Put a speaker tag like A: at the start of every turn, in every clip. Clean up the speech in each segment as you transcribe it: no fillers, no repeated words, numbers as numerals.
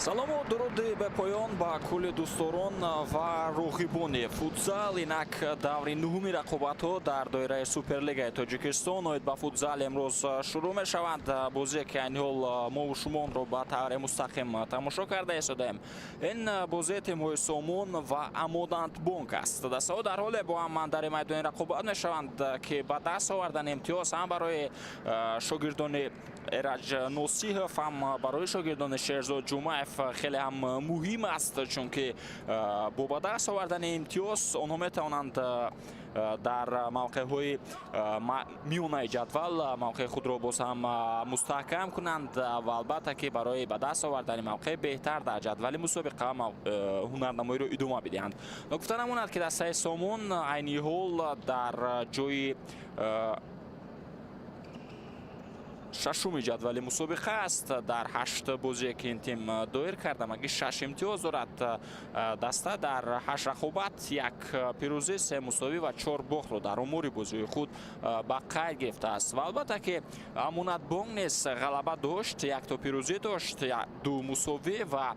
A: Салому дуруди бепоён ба кулли дӯстдорон ва роғибони футзал. Инак, даври нуҳуми рақобатҳо дар доираи Суперлигаи Тоҷикистон оид ба футзал имрӯз шурӯъ мешаванд. Бозие, ки айни ҳол мову шумо онро ба таври мустақим тамошо карда истодаем, ин бозии тимҳои «Сомон» ва «Амонатбонк» аст. Дастаҳо дар ҳоле бо ҳам дар майдони рақобат мешаванд, ки ба даст овардани имтиёз ҳам барои шогирдони Эраҷ Носиҳов, ҳам барои шогирдони Шерзод Ҷумаев хеле ҳам муҳим аст, чунки бо ба даст овардани имтиёз онҳо метавонанд дар мавқеъҳои миёнаи ҷадвал мавқеи худро боз ҳам мустаҳкам кунанд ва, албатта, ки барои ба даст овардани мавқеи беҳтар дар ҷадвали мусобиқа ҳунарнамоиро идома бидиҳанд. Ногуфта намонад, ки дастаи «Сомон» айни ҳол дар ҷои шашуми ҷадвали мусобиқа аст. Дар ҳашт бозие, ки ин тим доир кард, ҳамагӣ шаш имтиёз дорад. Даста дар ҳашт рақобат як пирӯзӣ, се мусовӣ ва чор бохтро дар умури бозиҳои худ ба қайд гирифтааст. Ва, албатта, ки «Амонатбонк» низ ғалаба дошт, якто пирӯзӣ дошт, ду мусовӣ ва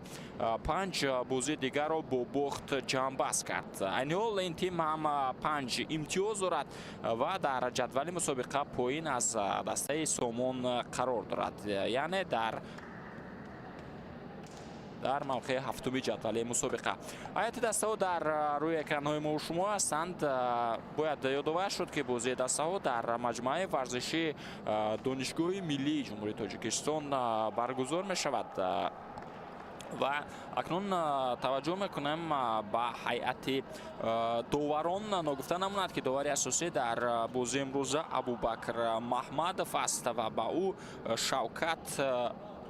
A: панҷ бозии дигарро бо бохт ҷамъбаст кард. Айни ҳол ин тим ҳам панҷ имтиёз дорад ва дар ҷадвали мусобиқа поин аз дастаи «Сомон» қарор дорад, яъне дар мавқеи ҳафтуми ҷадвали мусобиқа. Ҳайати дастаҳо дар рӯи экранҳои мо шумо ҳастанд. Бояд ёдовар шуд, ки бозии дастаҳо дар маҷмӯаи варзишии Донишгоҳи миллии Ҷумҳурии Тоҷикистон баргузор мешавад. Ва акнун таваҷҷӯҳ мекунем ба ҳайати доварон. Ногуфта намонад, ки довари асосӣ дар бозии имрӯза Абубакр Маҳмадов аст ва ба ӯ Шавкат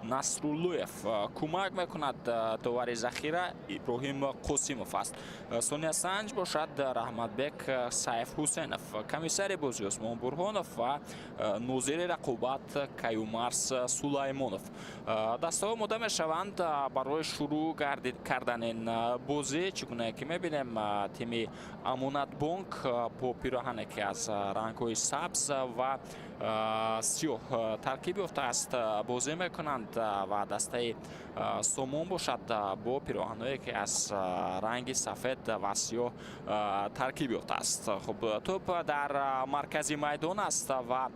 A: Насруллоев кӯмак мекунад. Довари захира Иброҳим Қосимов аст. Сониясанҷ бошад Раҳматбек Сайф Ҳусенов, комиссари бозӣ Усмон Бурҳонов ва нозири рақобат Каюмарс Сулаймонов. Дастаҳо омода мешаванд барои шурӯъ кардани ин бозӣ. Чӣ гунае ки мебинем, тими «Амонатбонк» бо пироҳане, ки аз рангҳои сабз ва сиёҳ таркиб ёфтааст, бозӣ мекунанд ва дастаи «Сомон» бошад бо пироҳанҳое, ки аз ранги сафед ва сиёҳ таркиб ёфтааст. Хуб, тӯп дар маркази майдон аст ва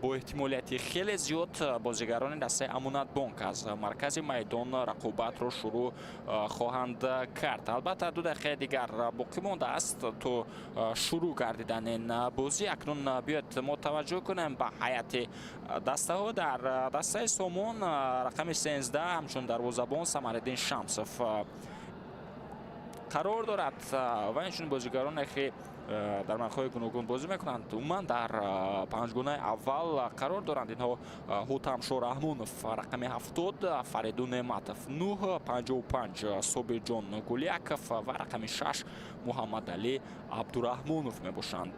A: бо эҳтимолияти хеле зиёд бозигарони дастаи «Амонатбонк» аз маркази майдон рақобатро шурӯъ хоҳанд кард. Албатта, 2 дақиқаи дигар боқӣ мондааст то шурӯъ гардидани ин бозӣ. Акнун биёед, мо таваҷҷӯҳ кунем ба ҳайати дастаҳо. Дар дастаи «Сомон» рақами 13 ҳамчун дарвозабон Самариддин Шамсов қарор дорад ва инчунин бозигароне, ки дар мавқеъҳои гуногун бозӣ мекунанд, умуман дар панҷгонаи аввал қарор доранд. Инҳо: Ҳотамшо Раҳмонов, рақами 70, Фаридун Неъматов, нӯҳ, 55 Собирҷон Гуляков ва рақами 6 Муҳаммадалӣ Абдураҳмонов мебошанд.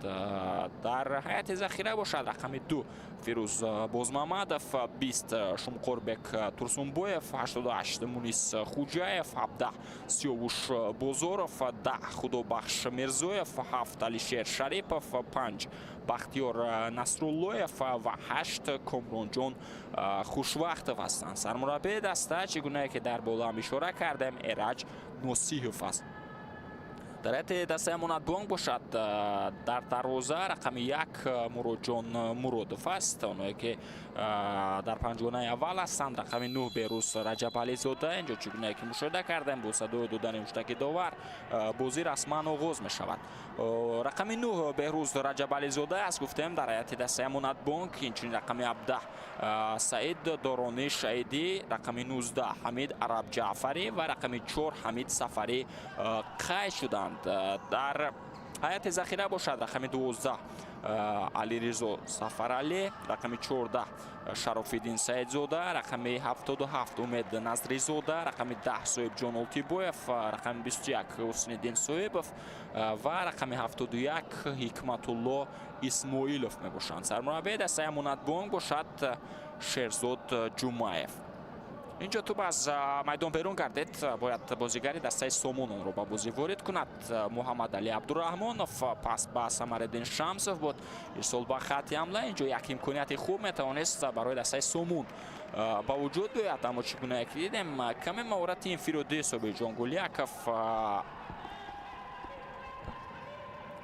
A: Дар ҳайати захира бошад рақами 2 Фирӯз Бозмамадов, 20 Шумқорбек Турсунбоев, 88 Мунис Хуҷаев, 17 Сиёвуш Бозоров, 10 Худобахш Мирзоев, 7 Алишер Шарипов, 5 Бахтиёр Насруллоев ва 8 Комронҷон Хушвақтов ҳастанд. Сармураббии даста, чӣ гунае ки дар боло ҳам ишора кардем, Эраҷ Носиҳов аст. Дар ҳайати дастаи «Амонатбонк» бошад, дар дарвоза рақами 1 Муродҷон Муродов аст. Онҳое, ки дар панҷгонаи аввал ҳастанд, рақами 9 Берӯз Раҷабализода. Инҷо, чӣ гунае ки мушоҳида кардем, бо садои додани муштаки довар бозӣ расман оғоз мешавад. Рақами 9 Беҳрӯз Раҷабализода аст, гуфтем, дар ҳайати дастаи «Амонатбонк». Инчунин рақами 17 Саид Доронӣ Шаидӣ, рақами 19 Ҳамид Араб Ҷаъфарӣ ва рақами 4 Ҳамид Сафарӣ қайд шуданд. Дар ҳайати захира бошад рақами 12 Алиризо Сафаралӣ, рақами 14 Шарофиддин Саидзода, рақами 77 Умед Назризода, рақами 10 Соҳибҷон Олтибоев, рақами 21 Ҳусниддин Соҳибов ва рақами 71 Ҳикматулло Исмоилов мебошанд. Сармураббии дастаи «Амонатбонк» бошад Шерзод Ҷумаев. Инҷо тӯб аз майдон берун гардид. Бояд бозигари дастаи Сомон онро ба бозӣ ворид кунад. Муҳаммадалӣ Абдураҳмонов, пас ба Самариддин Шамсов буд. Ирсол ба хатти ҳамла. Инҷо як имконияти хуб метавонист барои дастаи Сомон ба вуҷуд биёяд, аммо чӣ гуна ки дидем, каме маҳорати инфиродии Собирҷон Гуляков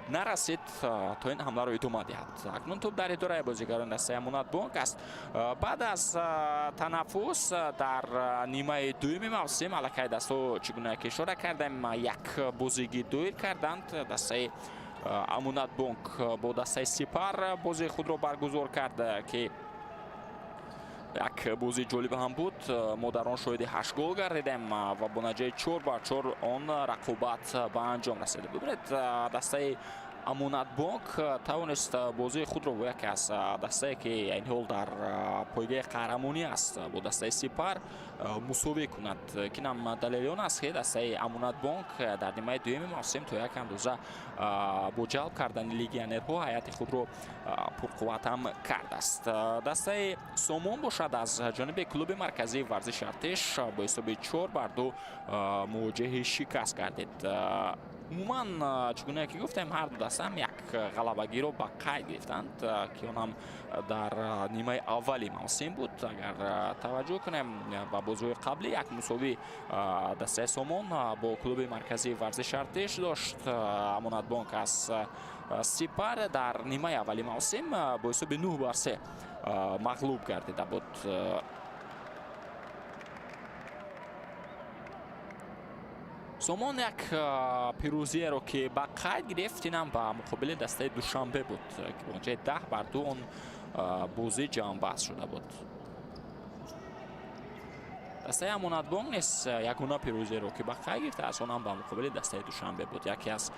A: нарасид то ин ҳамларо идома диҳад. Акнун тӯб дар идораи бозигарони дастаи Амонатбонк аст. Баъд аз танаффус дар нимаи дуюми мавсим аллакай дастҳо, чӣ гуна ки ишора кардем, як бозигӣ доир карданд. Дастаи Амонатбонк бо дастаи Сипар бозии худро баргузор кард, ки як бозии ҷолиб ҳам буд. Мо дар он шоҳиди 8 гол гардидем ва бо натиҷаи 4-4 он рақобат ба анҷом расид. Бибинед, дастаи Амонатбонк тавонист бозии худро бо яке аз дастае, ки айни ҳол дар пойгаи қаҳрамонӣ аст, бо дастаи Сипар мусовӣ кунад, ки нам далели он аст, ки дастаи Амонатбонк дар нимаи дуюми мавсим то як андоза бо ҷалб кардани легионерҳо ҳайати худро пурқувват ҳам кардааст. Дастаи Сомон бошад, аз ҷониби клуби марказии варзиши Артиш бо ҳисоби 4-2 мувоҷиҳи шикаст гардид. Умуман, чӣ гуна ки гуфтем, ҳар ду даста ҳам як ғалабагиро ба қайд гирифтанд, ки он ҳам дар нимаи аввали мавсим буд. Агар таваҷҷӯҳ кунем ба бозиҳои қаблӣ, як мусовӣ дастаи Сомон бо клуби марказии варзиши Артиш дошт. Амонатбонк аз Сипар дар нимаи аввали мавсим бо ҳисоби 9-3 мағлуб гардида буд. Сомон як пирӯзиеро ки ба қайд гирифт, инам ба муқобили дастаи Душанбе буд, ки бо натиҷаи 10-2 он бозӣ ҷамъбаст шуда буд. Дастаи Амонатбонк низ ягона пирӯзиеро ки ба қайд гирифта, аз он ҳам ба муқобили дастаи Душанбе буд. Яке аз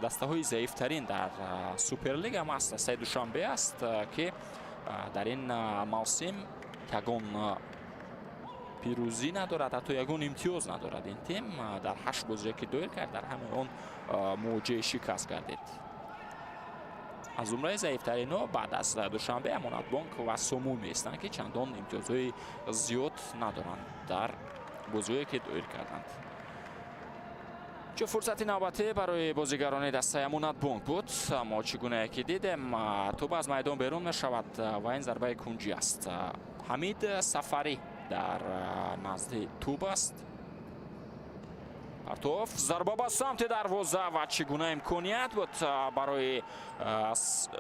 A: дастаҳои заифтарин дар Суперлига ҳам аст дастаи Душанбе аст, ки дар ин мавсим ягон пирӯзӣ надорад, ҳатто ягон имтиёз надорад. Ин тим дар 8 бозие, ки доир кард, дар ҳамаи он мувоҷиҳи шикаст гардид. Аз зумраи заифтаринҳо баъд аз Душанбе Амонатбонк ва Сомон меистанд, ки чандон имтиёзҳои зиёд надоранд дар бозиҳое, ки доир карданд. Чо фурсати навбатӣ барои бозигарони дастаи Амонатбонк буд, аммо чӣ гунае ки дидем, тӯб аз майдон берун мешавад ва ин зарбаи кунҷӣ аст. Ҳамид Сафарӣ дар назди тӯб аст. Партов, зарба ба самти дарвоза ва чӣ гуна имконият буд барои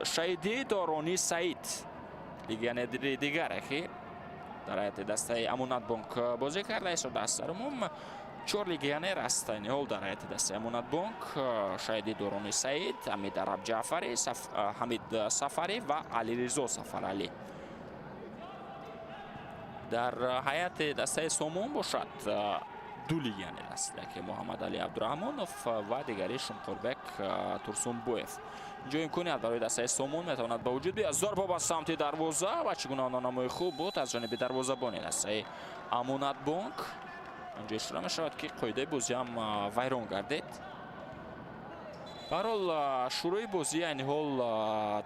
A: Шаҳидӣ Дорони Саид, легионери дигаре, ки дар ҳайати дастаи Амонатбонк бозӣ карда истодааст. Дар умум чор легионер аст айни ҳол дар ҳайати дастаи Амонатбонк: Шаҳидӣ Дорони Саид, Ҳамид Араб Ҷаъфарӣ, Ҳамид Сафарӣ ва Алиризо Сафаралӣ. Дар ҳайати дастаи Сомон бошад, ду легионер аст: яке Муҳаммадалӣ Абдураҳмонов ва дигари Шумқурбек Турсунбоев. Инҷо имконият барои дастаи Сомон метавонад ба вуҷуд биёяд. Зарба ба самти дарвоза ва чӣ гуна номои хуб буд аз ҷониби дарвозабони дастаи Амонатбонк. Инҷо ишора мешавад, ки қоидаи бозӣ ҳам вайрон гардид. Ба ҳар ҳол, шурӯи бозӣ айни ҳол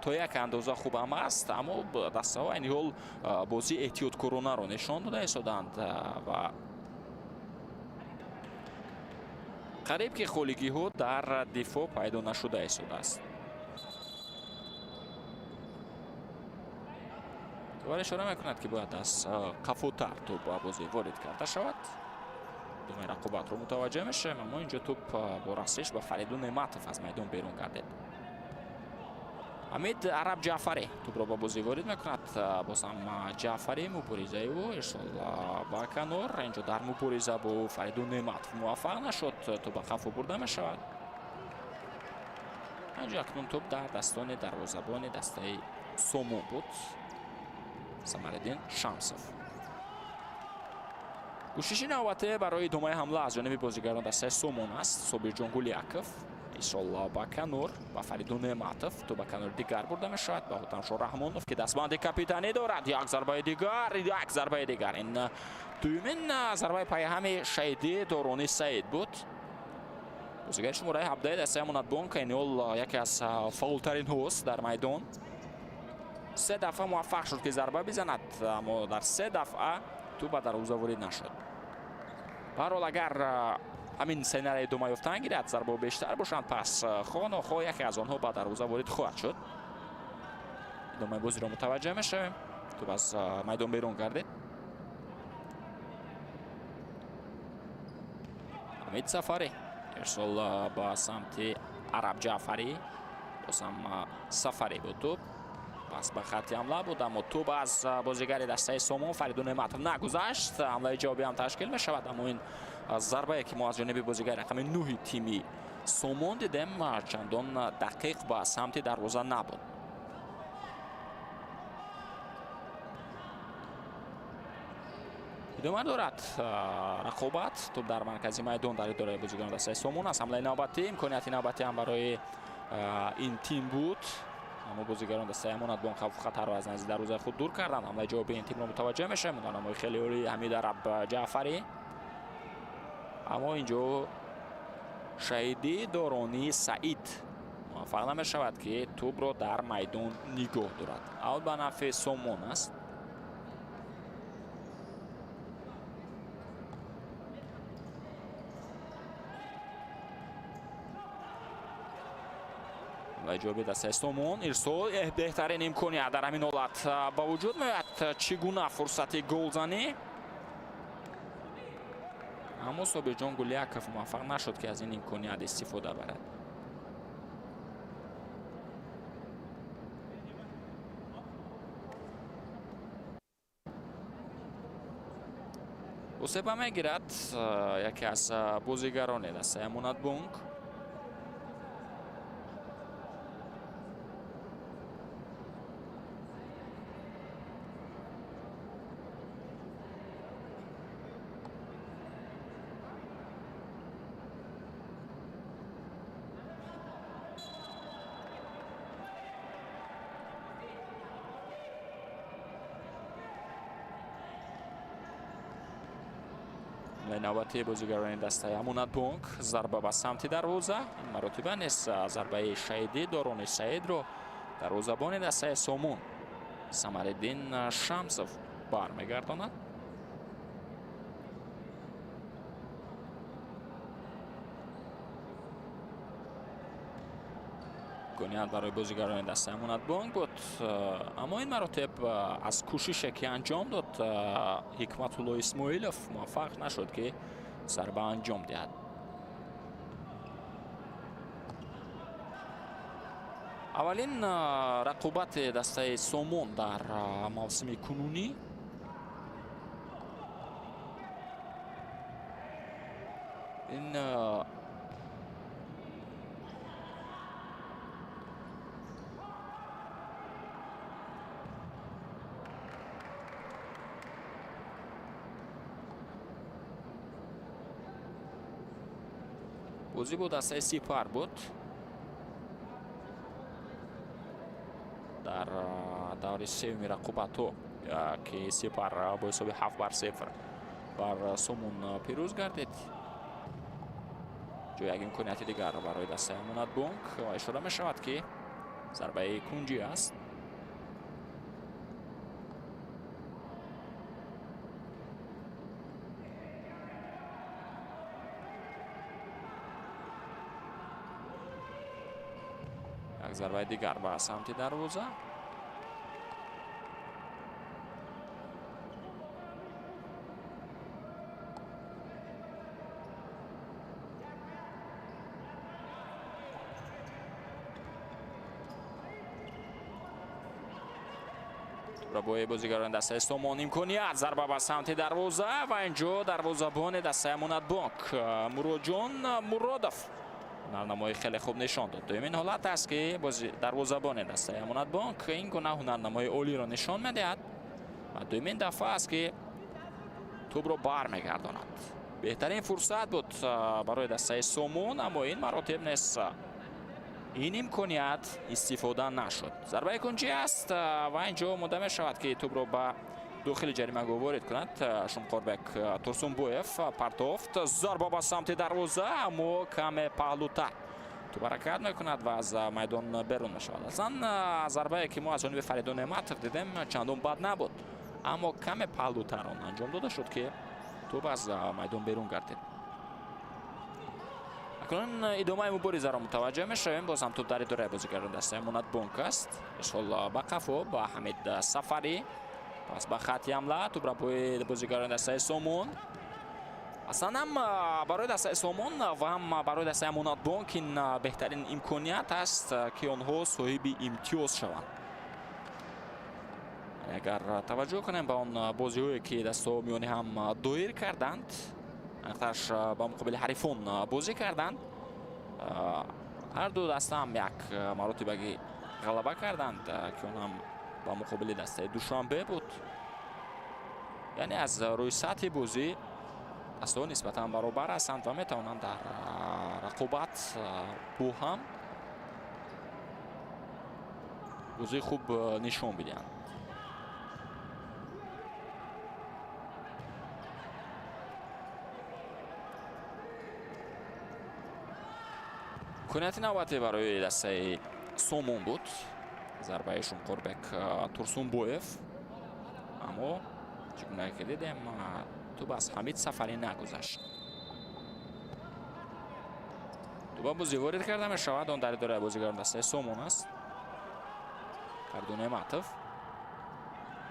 A: то як андоза хуб ҳам аст, аммо дастаҳо айни ҳол бозии эҳтиёткоронаро нишон дода истодаанд ва қариб ки холигиҳо дар дифоъ пайдо нашуда истодааст. Довар ишора мекунад, ки бояд аз қафотар тӯб ба бозӣ ворид карда шавад. Думаи рақобатро мутаваҷҷеҳ мешавем, аммо инҷо тӯб бо расиш ба Фаридун Неъматов аз майдон берун гардид. Ҳамид Араб Ҷаъфарӣ тӯбро ба бозӣ ворид мекунад. Боз ҳам Ҷаъфарӣ, муборизаи ӯ, ирсол ба канор. Инҷо дар мубориза бо Фаридун Неъматов муваффақ нашуд, тӯб ба қафо бурда мешавад. Инҷо акнун тӯб дар дастони дарвозабони дастаи Сомон буд, Самариддин Шамсов. Кӯшиши навбатӣ барои идомаи ҳамла аз ҷониби бозигарон дастаи Сомон аст. Собирҷон Гуляков, ирсол ба канор ба Фаридун Неъматов, тӯб ба канори дигар бурда мешавад ба Ҳотамшо Раҳмонов, ки дастбанди капитанӣ дорад. Як зарбаи дигар, як зарбаи дигар. Ин дуюмин зарбаи пайҳами Шаҳидӣ Дорони Саид буд. Бозигари шумораи 17 дастаи Амонатбонк айни ҳол яке аз фаъолтаринҳост дар майдон. Се дафъа муваффақ шуд, ки зарба бизанад, аммо дар се дафъа Тӯб ба дарвоза ворид нашуд. Ба ҳар ҳол, агар ҳамин сценарий идома ёфтан гирад, зарбаҳо бештар бошанд, пас хоҳ нохоҳ яке аз онҳо ба дарвоза ворид хоҳад шуд. Идомаи бозиро мутаваҷҷеҳ мешавем. Тӯб аз майдон берун гардид. Ҳамид Сафарӣ, ирсол ба самти Араб Ҷаъфарӣ. Боз ҳам Сафарӣ буд тӯб. Пас ба хатти ҳамла буд, аммо тӯб аз бозигари дастаи Сомон Фаридун Неъматов нагузашт. Ҳамлаи ҷавобӣ ҳам ташкил мешавад, аммо ин зарбае, ки мо аз ҷониби бозигари рақами 9 тими Сомон дидем, чандон дақиқ ба самти дарвоза набуд. Идома дорад рақобат. Тӯб дар маркази майдон дар идораи бозигарони дастаи Сомон аст. Ҳамлаи навбатӣ, имконияти навбатӣ ҳам барои ин тим буд, аммо бозигарон дастаи Амонатбонк хавфу хатарро аз назди дарвозаи худ дур карданд. Ҳамлаи ҷавоби ин тимро мутаваҷҷеҳ мешавем. Ҳунарнамои хеле олии Ҳамид Араб Ҷаъфарӣ, аммо инҷо Шаҳидӣ Доронӣ Саид муваффақ намешавад, ки тӯбро дар майдон нигоҳ дорад. Аут ба нафъи Сомон аст. Ва ҷоби дастаи Сомон, ирсол, беҳтарин имконият дар ҳамин ҳолат ба вуҷуд меояд. Чӣ гуна фурсати голзанӣ, аммо Собирҷон Гуляков муваффақ нашуд, ки аз ин имконият истифода барад. Усеба мегирад яке аз бозигарони дастаи Амонатбонк. Навбати бозигарони дастаи Амонатбонк, зарба ба самти дарвоза. Ин маротиба низ зарбаи Шаҳидӣ Дорони Саидро дарвозабони дастаи Сомон Самариддин Шамсов бармегардонад. Имконият барои бозигарони дастаи Амонатбонк буд, аммо ин маротиб аз кӯшише, ки анҷом дод Ҳикматулло Исмоилов, муваффақ нашуд, ки зарба анҷом диҳад. Аввалин рақобати дастаи Сомон дар мавсими кунунӣ. Ин бозӣ бо дастаи Сипар буд дар даври сеюми рақобатҳо, ки Сипар бо ҳисоби 7-0 бар Сомон пирӯз гардид. Ҷо як имконияти дигар барои дастаи Амонатбонк ва ишора мешавад, ки зарбаи кунҷӣ аст. Як зарбаи дигар ба самти дарвоза. Бо бозигарони дастаи Сомон, имконият, зарба ба самти дарвоза ва инҷо дарвозабони дастаи Амонатбонк Муродҷон Муродов ҳунарнамои хеле хуб нишон дод. Дуюмин ҳолат аст, ки дарвозабони дастаи Амонатбонк ин гуна ҳунарнамои олиро нишон медиҳад ва дуюмин дафъа аст, ки тӯбро бармегардонад. Беҳтарин фурсат буд барои дастаи Сомон, аммо ин маротиб нест ин имконият истифода нашуд. Зарбаи кунҷӣ аст ва инҷо омода мешавад, ки тӯбро ба дохили ҷаримагоҳ ворид кунад Шунқорбек Турсунбоев. Партофт, зарба ба самти дарвоза, аммо каме паҳлӯтар тӯб ҳаракат мекунад ва аз майдон берун мешавад. Аслан зарбае, ки мо аз ҷониби Фаридун Неъматов дидем, чандон бад набуд. Аммо каме паҳлӯтар он анҷом дода шуд, ки тӯб аз майдон берун гардид. Акнун идомаи муборизаро мутаваҷҷӯҳ мешавем. Боз ҳам тӯб дар идораи бозигарони дастаи Амонатбонк аст. Ирсол ба қафо ба Ҳамид Сафарӣ, пас ба хатти ҳамла, тӯб бо бозигарони дастаи Сомон. Аслан ҳам барои дастаи Сомон ва ҳам барои дастаи Амонатбонк ин беҳтарин имконият аст, ки онҳо соҳиби имтиёз шаванд. Агар таваҷҷӯҳ кунем ба он бозиҳое, ки дастаҳо миёни ҳам доир карданд, аниқтараш ба муқобили ҳарифон бозӣ карданд, ҳар ду даста ҳам як маротибаги ғалаба карданд, ки он ҳам ба муқобили дастаи Душанбе буд. Яъне аз рӯи сатҳи бозӣ дастаҳо нисбатан баробар ҳастанд ва метавонанд дар рақобат бо ҳам бозии хуб нишон бидиҳанд. Имконияти навбатӣ барои дастаи Сомон буд. Зарбаи Шумқурбек Турсунбоев, аммо чӣ гуна ки дидем, тӯб аз Ҳамид Сафарӣ нагузашт. Тӯба бозӣ ворид карда мешавад. Он дар идораи бозигарони дастаи Сомон аст. Фаридун Неъматов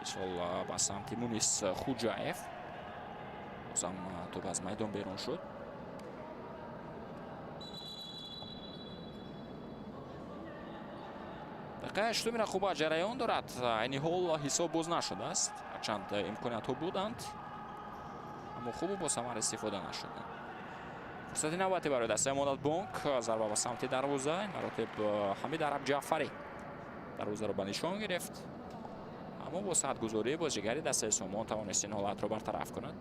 A: ирсол ба самти Мунис Хуҷаев. Бозам тӯб аз майдон берун шуд. Дақиқаи ҳаштуми рақобат ҷараён дорад. Айни ҳол ҳисоб боз нашудааст, ҳарчанд имкониятҳо буданд, аммо хубу бо самар истифода нашуданд. Фурсати навбатӣ барои дастаи Амонатбонк. Зарба ба самти дарвоза. Ин маротиб Ҳамид Араб Ҷаъфарӣ дарвозаро ба нишон гирифт, аммо бо садгузории бозигари дастаи Сомон тавонист ин ҳолатро бартараф кунад.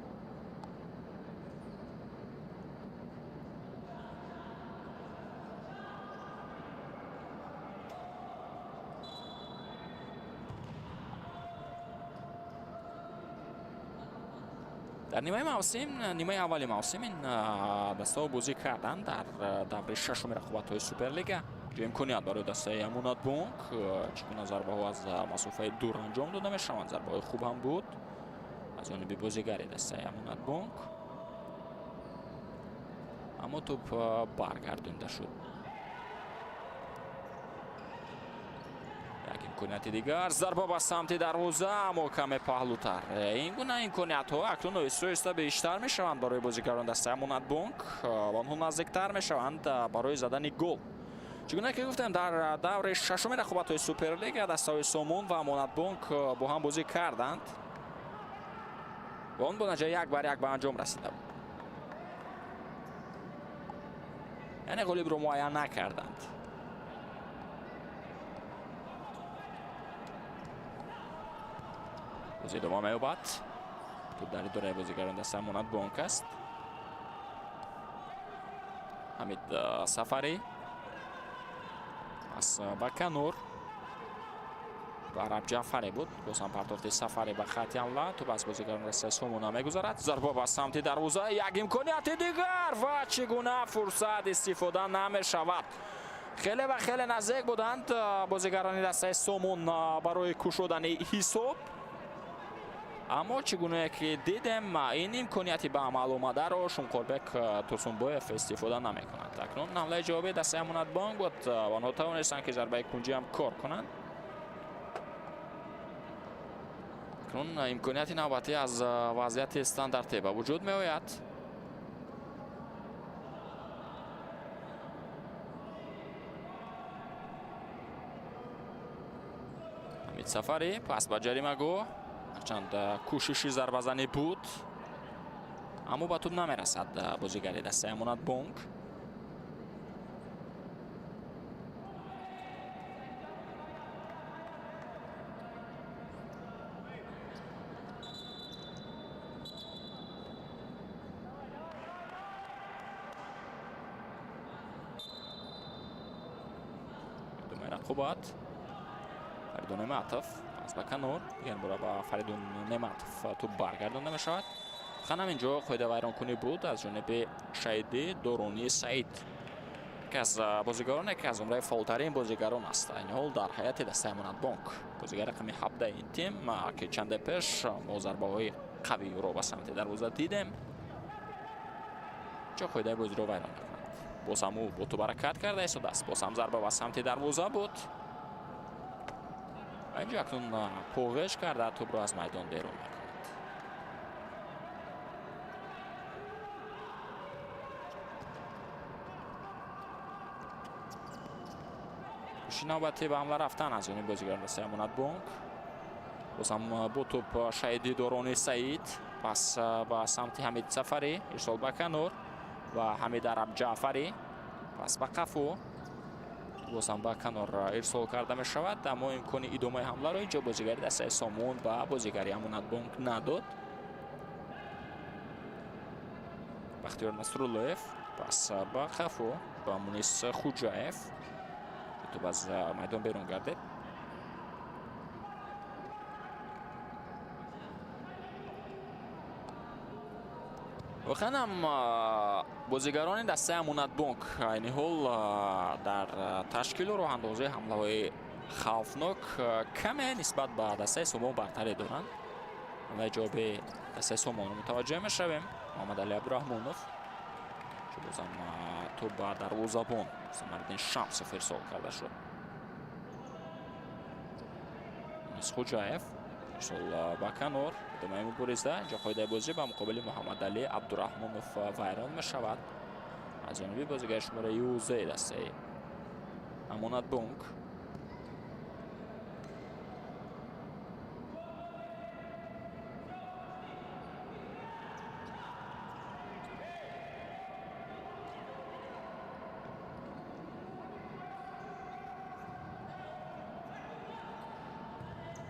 A: Дар нимаи мавсим, нимаи аввали мавсим ин дастаҳо бозӣ карданд дар даври шашуми рақобатҳои Суперлига. Ҷо имконият барои дастаи Амонатбонк, чӣ гуна зарбаҳо аз масофаи дур анҷом дода мешаванд. Зарбаҳои хуб ҳам буд аз ҷониби бозигари дастаи Амонатбонк, аммо тӯб баргардонда шуд. Як имконияти дигар, зарба ба самти дарвоза, аммо каме паҳлӯтар. Ин гуна имкониятҳо акнун оҳиста оҳиста бештар мешаванд барои бозигарон дастаи Амонатбонк ва онҳо наздиктар мешаванд барои задани гол. Чӣ гуна ки гуфтем, дар даври шашуми рақобатҳои Суперлига дастаҳои Сомон ва Амонатбонк бо ҳам бозӣ карданд ва он бо натиҷаи 1-1 ба анҷом расида буд. Яъне ғолибро муайян накарданд. Бозӣ идома меёбад. Тӯб дар идораи бозигарон дастаи Амонатбонк аст. Ҳамид Сафарӣ пас ба канор ба Араб Ҷаъфарӣ буд. Боз ҳам партофти Сафарӣ ба хатти ҳамла. Тӯб аз бозигарон дастаи Сомона мегузарад. Зарба ба самти дарвоза. Як имконияти дигар ва чӣ гуна фурсат истифода намешавад. Хеле ва хеле наздик буданд бозигарони дастаи Сомон барои кушодани ҳисоб, аммо чӣ гунае ки дидем, ин имконияти ба амал омадаро Шумқурбек Турсунбоев истифода намекунад. Акнун ҳамлаи ҷавобии дастаи Амонатбонк буд ва онҳо тавонистанд, ки зарбаи кунҷӣ ҳам кор кунанд. Акнун имконияти навбатӣ аз вазъияти стандартӣ ба вуҷуд меояд. Ҳамид Сафарӣ пас ба ҷаримагоҳ. Ҳарчанд кӯшиши зарбазанӣ буд, аммо ба тӯб намерасад бозигари дастаи Амонатбонк. Идомаи рақобат. Фаридун Неъматов пас ба канор, дигар бора ба Фаридун Неъматов тӯб баргардонда мешавад. Ханам инҷо қоидавайронкунӣ буд аз ҷониби Шаҳиди Доронии Саид. Яке аз бозигароне, ки аз зумраи фаъолтарин бозигарон аст айни ҳол дар ҳайати дастаи Амонатбонк, бозигари рақами 17 ин тим, ки чанде пеш мо зарбаҳои қавии ӯро ба самти дарвоза дидем. Ҷо қоидаи бозиро вайрон мекунад. Боз ҳам ӯ бо тӯб ҳаракат карда истодааст. Боз ҳам зарба ба самти дарвоза буд ва инҷо акнун поғеш карда, тӯбро аз майдон берун мекунад. Кӯшиши навбатӣ ба ҳамла рафтан аз ҷониби бозигарони дастаи Амонатбонк. Боз ҳам бо тӯб Шаҳиди Дорони Саид, пас ба самти Ҳамид Сафарӣ, ирсол ба канор ва Ҳамид Араб Ҷаъфарӣ, пас ба қафо, боз ҳам ба канор ирсол карда мешавад, аммо имкони идомаи ҳамларо инҷо бозигари дастаи Сомон ба бозигари Амонатбонк надод. Бахтиёр Насруллоев, пас ба қафо ба Мунис Хуҷаев, тӯб аз майдон берун гардид. Воқеан ҳам бозигарони дастаи Амонатбонк айни ҳол дар ташкилу роҳандозии ҳамлаҳои хавфнок каме нисбат ба дастаи Сомон бартарӣ доранд. Ҳамлаи ҷавоби дастаи Сомонро мутаваҷҷеҳ мешавем. Муҳаммадалӣ Абдураҳмонов, бозам тӯб ба дарвозабон Самариддин Шамсов ирсол карда шуд. Мунис Хуҷаев, ирсол ба канор. Идомаи мубориза. Инҷо қоидаи бозӣ ба муқобили Муҳаммадалӣ Абдураҳмонов вайрон мешавад аз ҷониби бозигари шумораи 11 дастаи Амонатбонк.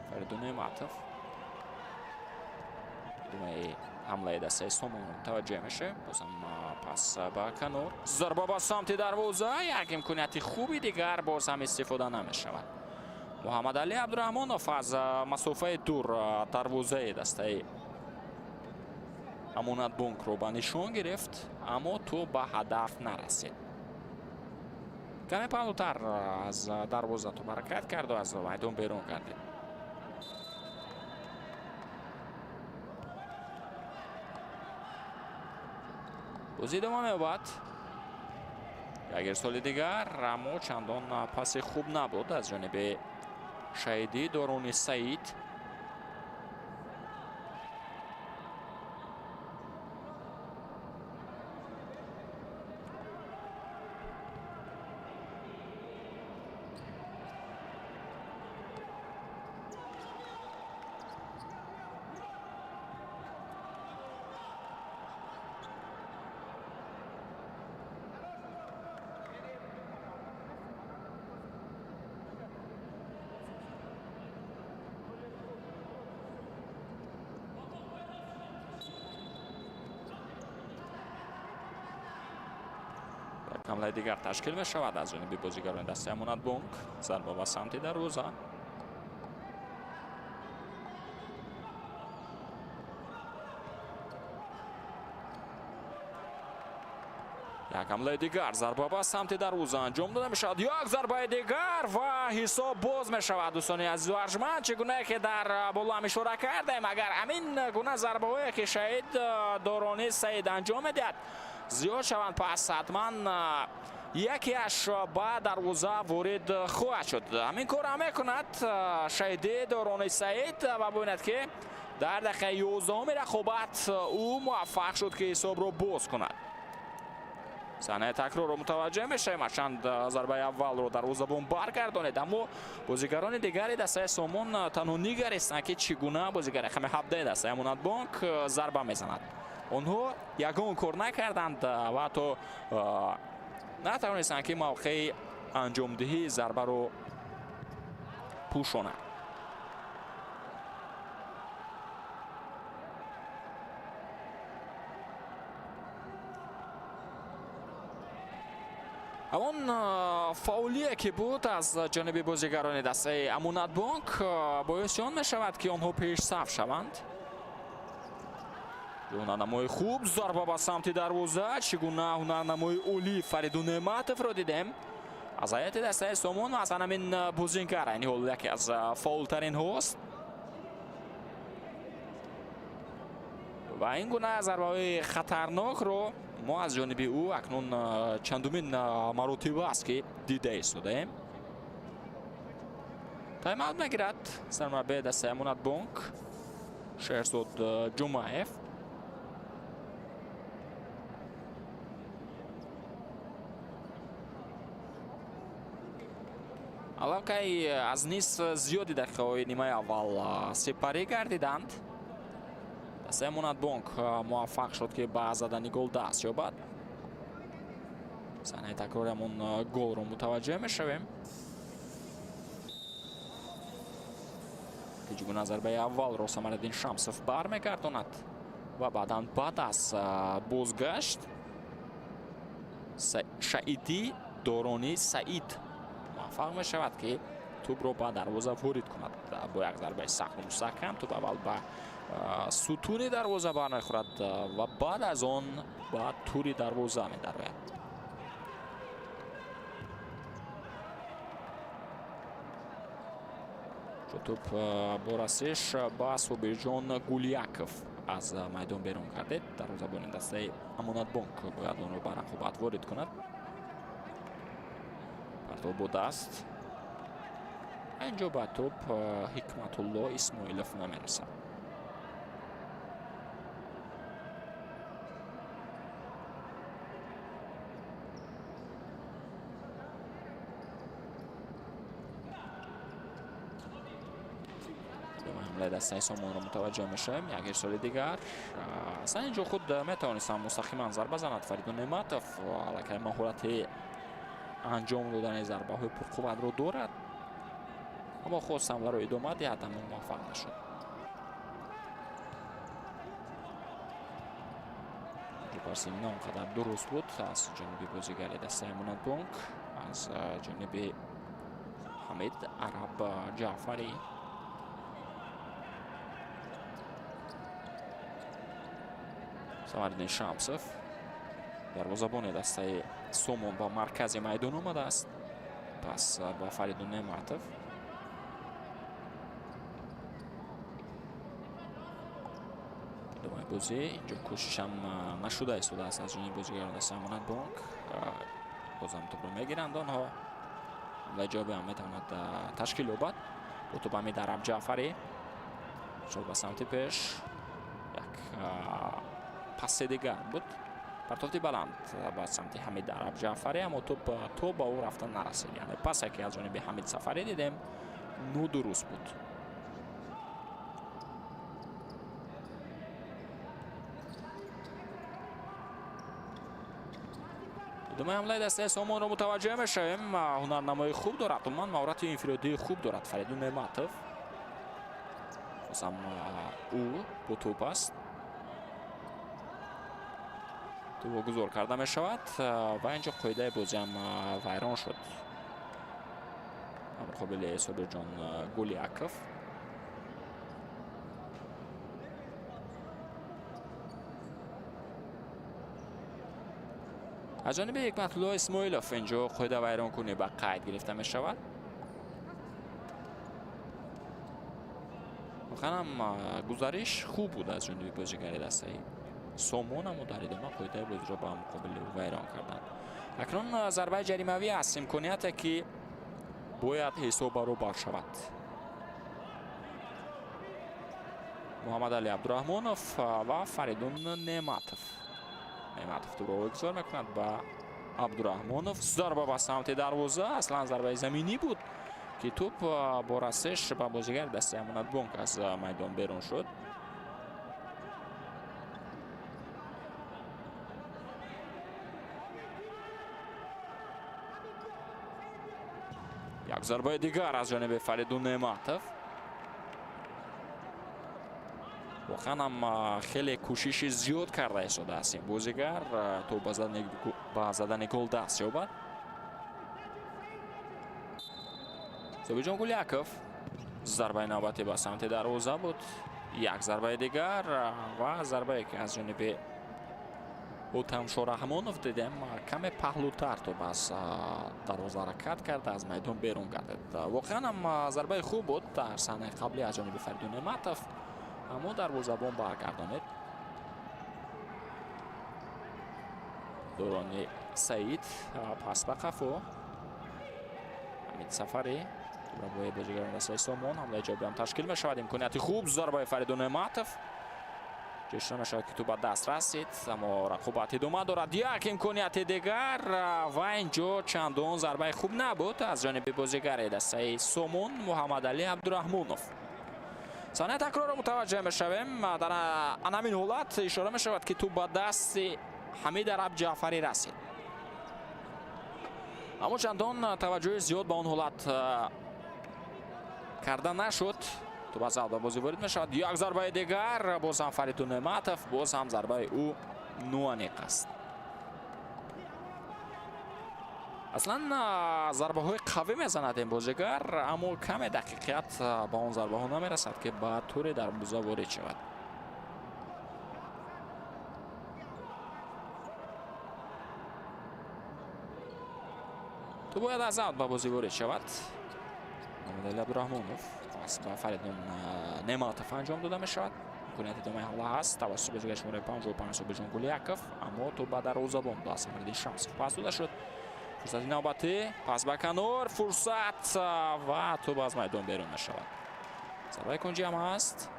A: Фаридун Неъматов, идомаи ҳамлаи дастаи Сомонро мутаваҷҷеҳ мешавем. Бозам пас ба канор, зарба ба самти дарвоза, як имконияти хуби дигар боз ҳам истифода намешавад. Муҳаммадалӣ Абдураҳмонов аз масофаи дур дарвозаи дастаи Амонатбонкро ба нишон гирифт, аммо тӯб ба ҳадаф нарасид. Каме паҳлӯтар аз дарвоза тӯб ҳаракат карду аз майдон берун гардид. Бозӣ идома меёбад. Як ирсоли дигар, аммо чандон паси хуб набуд аз ҷониби Шаҳидӣ Дорони Саид. Ҳамлаи дигар ташкил мешавад аз ҷониби бозигарони дастаи Амонатбонк. Зарба ба самти дарвоза. Як ҳамлаи дигар, зарба ба самти дарвоза анҷом дода мешавад. Як зарбаи дигар ва ҳисоб боз мешавад. Дӯстони азизу арҷманд, чӣ гунае ки дар боло ҳам ишора кардем, агар ҳамин гуна зарбаҳое ки Шаҳид Дорони Саид анҷом медиҳад зиёд шаванд, пас ҳатман якеаш ба дарвоза ворид хоҳад шуд. Ҳамин корро мекунад Шаҳиди Дорони Саид ва бубинад, ки дар дақиқаи 11-уми рақобат ӯ муваффақ шуд, ки ҳисобро боз кунад. Саҳнаи такрорро мутаваҷҷеҳ мешавем. Ҳарчанд зарбаи аввалро дарвозабон баргардонед, аммо бозигарони дигари дастаи Сомон танҳо нигаристанд, ки чӣ гуна бозигари рақами 17 дастаи Амонатбонк зарба мезанад. Онҳо ягон кор накарданд ва ҳатто натавонистанд, ки мавқеи анҷомдиҳии зарбаро пӯшонанд. Ҳамон фаъолие ки буд аз ҷониби бозигарони дастаи Амонатбонк, боиси он мешавад, ки онҳо пешсаф шаванд. Ҳунарнамои хуб, зарба ба самти дарвоза. Чӣ гуна ҳунарнамои олӣ Фаридун Неъматовро дидем аз ҳайати дастаи Сомон. Ва аслан ҳамин бозингар айни ҳол яке аз фаъолтаринҳост ва ин гуна зарбаҳои хатарнокро мо аз ҷониби ӯ акнун чандумин маротиба аст, ки дида истодаем. Тайм-аут мегирад сармураббии дастаи Амонатбонк Шерзод Ҷумаев. Аллакай аз нисф зиёди дақиқаҳои нимаи аввал сипарӣ гардиданд. Дастаи Амонатбонк муваффақ шуд, ки ба задани гол даст ёбад. Саҳнаи такрори ҳамон голро мутаваҷҷеҳ мешавем, ки чӣ гуна зарбаи аввалро Самариддин Шамсов бармегардонад ва баъдан баъд аз бозгашт Шаидӣ Доронӣ Саид муваффақ мешавад, ки тӯбро ба дарвоза ворид кунад бо як зарбаи сахту мустаҳкам. Тӯб аввал ба сутуни дарвоза бармехӯрад ва баъд аз он ба тури дарвоза медарояд. Тӯб бо расиш ба Собирҷон Гуляков аз майдон берун кардед. Дарвозабони дастаи Амонатбонк бояд онро ба рақобат ворид кунад. Партов бо даст, инҷо ба тӯб Ҳикматулло Исмоилов намерасад. Ҳамлаи дастаи Сомонро мутаваҷҷеҳ мешавем. Як ирсоли дигар. Аслан инҷо худ метавонистам мустақиман зарба занад Фаридун Неъматов, аллакай маҳорати анҷом додани зарбаҳои пурқувватро дорад, аммо хост ҳамларо идома диҳад, аммо муваффақ нашуд. Парси на он қадар дуруст буд аз ҷониби бозигари дастаи Амонатбонк, аз ҷониби Ҳамид Араб Ҷаъфарӣ. Самариддин Шамсов, дарвозабони дастаи Сомон, ба маркази майдон омадааст. Пас ба Фаридун Неъматов. Идомаи бозӣ. Инҷо кӯшишам нашуда истодааст аз ҷониби бозигарони дастаи Амонатбонк. Бозам тӯбро мегиранд онҳо. Ҳамлаи ҷавобӣ ҳам метавонад ташкил ёбад. Бо тӯб Ҳамид Араб Ҷаъфарӣ шод ба самти пеш. Як паси дигар буд. Партофти баланд ба самти Ҳамид Араб Ҷаъфарӣ, аммо тӯб то ба ӯ рафта нарасид. Яъне пасе, ки аз ҷониби Ҳамид Сафарӣ дидем, нодуруст буд. Идомаи ҳамлаи дастаи Сомонро мутаваҷҷеҳ мешавем. Ҳунарнамои хуб дорад, умуман маҳорати инфиродии хуб дорад Фаридун Неъматов. Бозам ӯ бо тӯб аст. Тӯб гузор карда мешавад ва инҷо қоидаи бозиам вайрон шуд муқобили Собирҷон Гуляков. Аз ҷониби Ҳикматулло Исмоилов инҷо қоида вайронкунӣ ба қайд гирифта мешавад. Воқеан ҳам гузариш хуб буд аз ҷониби бозигари дастаи Сомон, аммо дар идома қоидаи бозиро ба муқобили ӯ вайрон карданд. Акнун зарбаи ҷаримавӣ аст, имконияте, ки бояд ҳисоб баробар шавад. Муҳаммадалӣ Абдураҳмонов ва Фаридун Неъматов. Неъматов тӯбро вогузор мекунад ба Абдураҳмонов. Зарба ба самти дарвоза, аслан зарбаи заминӣ буд, ки тӯб бо расиш ба бозигари дастаи Амонатбонк аз майдон берун шуд. Як зарбаи дигар аз ҷониби Фаридун Неъматов. Воқеан ҳам хеле кӯшиши зиёд карда истодааст ин бозигар, то ба задани гол даст ёбад. Собирҷон Гуляков, зарбаи навбатӣ ба самти дарвоза буд. Як зарбаи дигар ва зарбае, ки аз ҷониби Ҳутамшо Раҳмонов дидем, каме паҳлӯтар тӯб аз дарвоза ҳаракат карда, аз майдон берун гардид. Воқеан ҳам зарбаи хуб буд дар саҳнаи қаблӣ аз ҷониби Фаридун Неъматов, аммо дарвозабон баргардонид. Дорони Саид, пас ба қафо, Ҳамид Сафарӣ, рабои бозигарони дастаи Сомон. Ҳамлаи ҷавобиам ташкил мешавад, имконияти хуб, зарбаи Фаридун Неъматов, ҷӯшида мешавад, ки тӯб ба даст расид, аммо рақобат идома дорад. Як имконияти дигар ва инҷо чандон зарбаи хуб набуд аз ҷониби бозигари дастаи Сомон Муҳаммадалӣ Абдураҳмонов. Саҳнаи такрорро мутаваҷҷеҳ мешавем. Дар анамин ҳолат ишора мешавад, ки тӯб ба дасти Ҳамид Араб Ҷаъфарӣ расид, аммо чандон таваҷҷӯҳи зиёд ба он ҳолат карда нашуд. Тӯб аз ба бозӣ ворид мешавад. Як зарбаи дигар, боз ҳам Фаридун Неъматов, боз ҳам зарбаи ӯ ноаниқ аст. Аслан зарбаҳои қавӣ мезанад ин бозигар, аммо каме дақиқият ба он зарбаҳо намерасад, ки ба тури дарвоза ворид шавад. Тӯб бояд аз аут ба бозӣ ворид шавад. Муҳаммадалӣ Абдураҳмонов, пас ба Фаридун Неъматов анҷом дода мешавад. Имконияти идомаи ҳамла ҳаст тавассути бозигари шумораи 55 Собирҷон Гулияков, аммо тӯб ба дарвозабон ба Самариддин Шамсов пас дода шуд. Фурсати навбатӣ, пас ба канор, фурсат ва тӯб аз майдон берун мешавад. Зарбаи кунҷӣ ҳам ҳаст.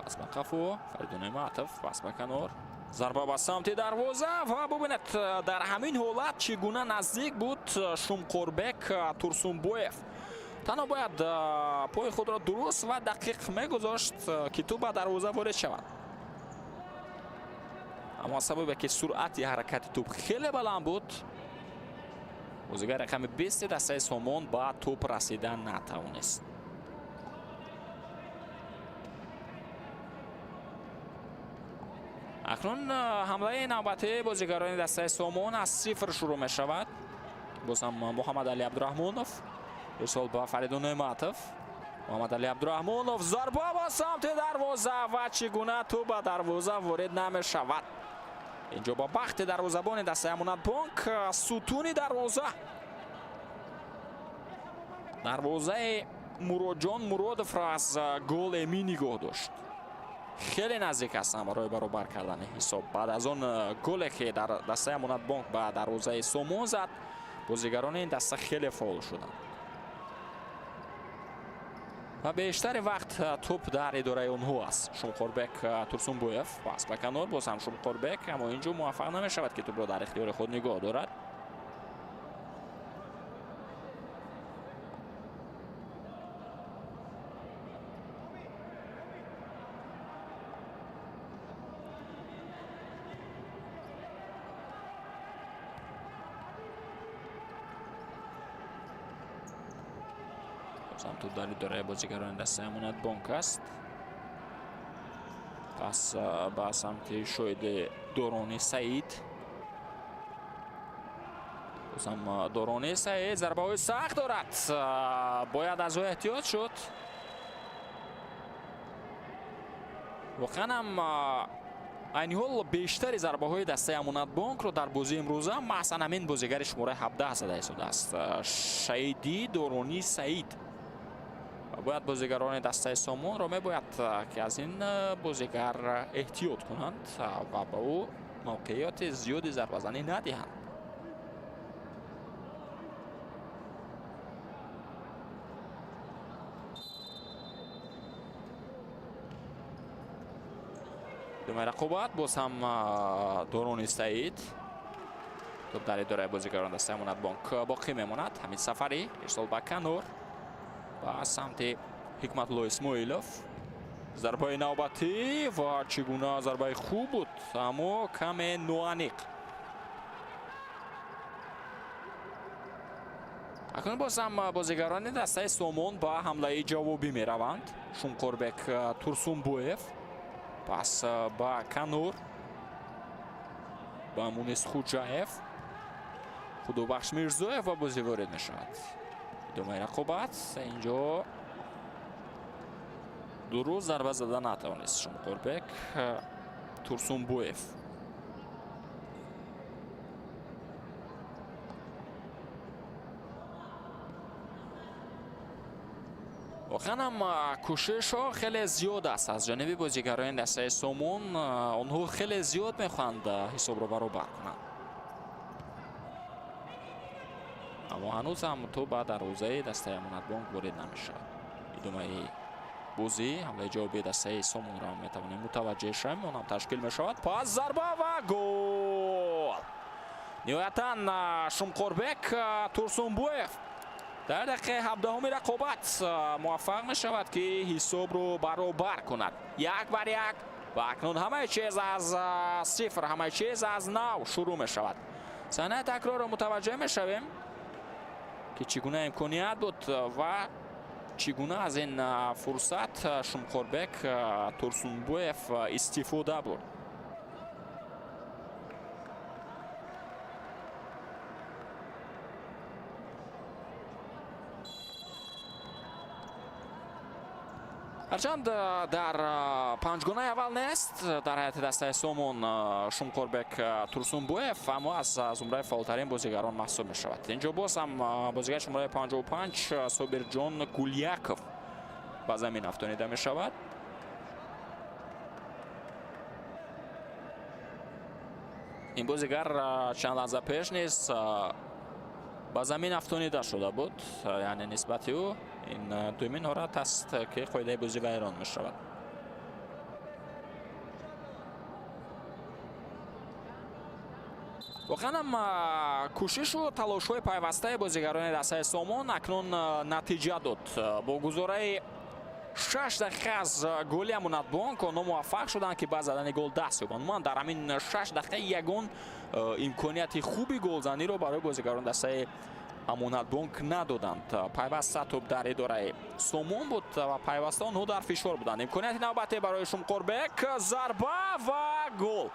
A: Пас ба қафо, Фаридун Неъматов, пас ба канор, зарба ба самти дарвоза ва бубинед, дар ҳамин ҳолат чӣ гуна наздик буд Шумқурбек Турсунбоев. Танҳо бояд пои худро дуруст ва дақиқ мегузошт, ки тӯб ба дарвоза ворид шавад, аммо аз сабабе ки суръати ҳаракати тӯб хеле баланд буд, бозигари рақами 20 дастаи Сомон ба тӯб расида натавонист. Акнун ҳамлаи навбатии бозигарони дастаи Сомон аз сифр шурӯъ мешавад. Боз ҳам Муҳаммадалӣ Абдураҳмонов, ирсол ба Фаридун Неъматов. Муҳаммадалӣ Абдураҳмонов, зарба ба самти дарвоза ва чӣ гуна тӯб ба дарвоза ворид намешавад. Инҷо ба бахти дарвозабони дастаи Амонатбонк сутуни дарвоза, дарвозаи Муроджон Муродовро аз гол эмин нигоҳ дошт. Хеле наздик ҳастанд барои баробар кардани ҳисоб. Баъд аз он голе, ки дар дастаи Амонатбонк ба дарвозаи Сомон зад, бозигарони ин даста хеле фаъол шуданд ва бештари вақт тӯб дар идораи онҳо аст. Шумқорбек Турсунбоев, пас ба канор, боз ҳам Шумқорбек, аммо инҷо муваффақ намешавад, ки тӯбро дар ихтиёри худ нигоҳ дорад. Тӯб дар идораи бозигарони дастаи Амонатбонк аст. Пас ба самти Шоҳиди Дорони Саид, бозам Дорони Саид зарбаҳои сахт дорад, бояд аз ӯ эҳтиёт шуд. Воқеан ҳам айни ҳол бештари зарбаҳои дастаи Амонатбонкро дар бозии имрӯза маҳзан ҳамин бозигари шумораи 17 зада истодааст, Шаҳиди Дорони Саид. Бояд бозигарони дастаи Сомонро мебояд, ки аз ин бозигар эҳтиёт кунанд ва ба ӯ мавқеияти зиёди зарбазанӣ надиҳанд. Идомаи рақобат, боз ҳам Дорони Саид, тӯб дар идораи бозигарони дастаи Амонатбонк боқӣ мемонад. Ҳамид Сафарӣ, ирсол ба канор, ба самти Ҳикматулло Исмоилов, зарбаи навбатӣ ва чӣ гуна зарбаи хуб буд, аммо каме ноаниқ. Акнун боз ҳам бозигарони дастаи Сомон ба ҳамлаи ҷавобӣ мераванд. Шумқорбек Турсунбоев, пас ба канор, ба Мунис Хуҷаев. Худобахш Мирзоев ба бозӣ ворид мешавад. Идомаи рақобат, инҷо дуруст зарба зада натавонист Шумқурбек Турсунбоев. Воқеан ҳам кӯшишҳо хеле зиёд аст аз ҷониби бозигарони дастаи Сомон. Онҳо хеле зиёд мехоҳанд ҳисобро баробар кунанд. Аммо ҳанӯз ҳам тӯб ба дарвозаи дастаи Амонатбонк ворид намешавад. Идомаи бозӣ, ҳамлаи ҷавобии дастаи Сомонро метавонем мутаваҷҷеҳ шавем. Он ҳам ташкил мешавад. Пас зарба ва гол! Ниҳоятан Шумқурбек Турсунбоев дар дақиқаи 17-уми рақобат муваффақ мешавад, ки ҳисобро баробар кунад. 1-1 ва акнун ҳамаи чиз аз сифр, ҳамаи чиз аз нав шурӯъ мешавад. Саҳнаи такрорро мутаваҷҷеҳ мешавем, ки чӣ гуна имконият буд ва чӣ гуна аз ин фурсат Шумқурбек Турсунбоев истифода бурд. Ҳарчанд дар панҷгонаи аввал нест дар ҳайати дастаи Сомон Шумқурбек Турсунбоев, аммо аз зумраи фаъолтарин бозигарон маҳсуб мешавад. Инҷо боз ҳам бозигари шумораи 55 Собирҷон Гуляков ба замин афтонида мешавад. Ин бозигар чанд лаҳза пеш низ ба замин афтонида шуда буд, яъне нисбати ӯ ин дуюмин ҳолат аст, ки қоидаи бозӣ вайрон мешавад. Воқеан ҳам кӯшишу талошҳои пайвастаи бозигарони дастаи Сомон акнун натиҷа дод. Бо гузораи 6 дақиқа аз голи Амонатбонк онҳо муваффақ шуданд, ки ба задани гол даст ёбанд. Умуман дар ҳамин 6 дақиқа ягон имконияти хуби голзаниро барои бозигарони дастаи Амонатбонк надоданд. Пайваста тӯб дар идораи Сомон буд ва пайваста онҳо дар фишор буданд. Имконияти навбатӣ барои Шумқурбек, зарба ва гол.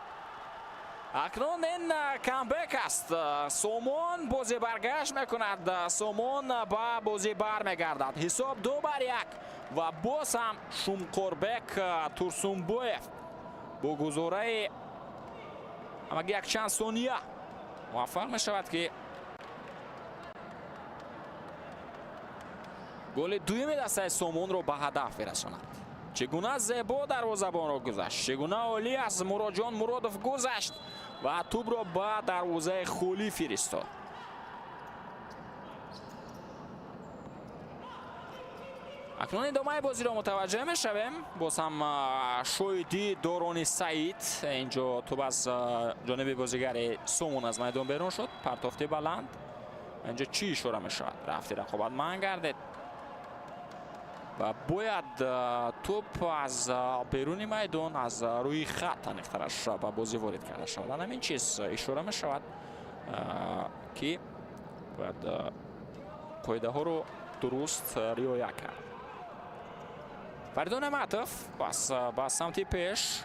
A: Акнун ин камбек аст. Сомон бозӣ баргашт мекунад. Сомон ба бозӣ бармегардад. Ҳисоб 2-1 ва боз ҳам Шумқурбек Турсунбоев бо гузораи ҳамагӣ якчанд сония муваффақ мешавад, ки голи дуюми дастаи Сомонро ба ҳадаф бирасонад. Чӣ гуна зебо дарвозабонро гузашт, чӣ гуна олӣ аз Муроҷон Муродов гузашт ва тӯбро ба дарвозаи холӣ фиристод. Акнун идомаи бозиро мутаваҷҷеҳ мешавем. Боз ҳам шоҳиди Дорони Саид. Инҷо тӯб аз ҷониби бозигари Сомон аз майдон берун шуд. Партофти баланд. Инҷо чӣ ишора мешавад? Рафти рақобат манъ гардед ва бояд тӯб аз беруни майдон, аз рӯи хат аниқтараш ба бозӣ ворид карда шавад. Ҳамин чиз ишора мешавад, ки бояд қоидаҳоро дуруст риоя кард. Фаридун Неъматов пас ба самти пеш,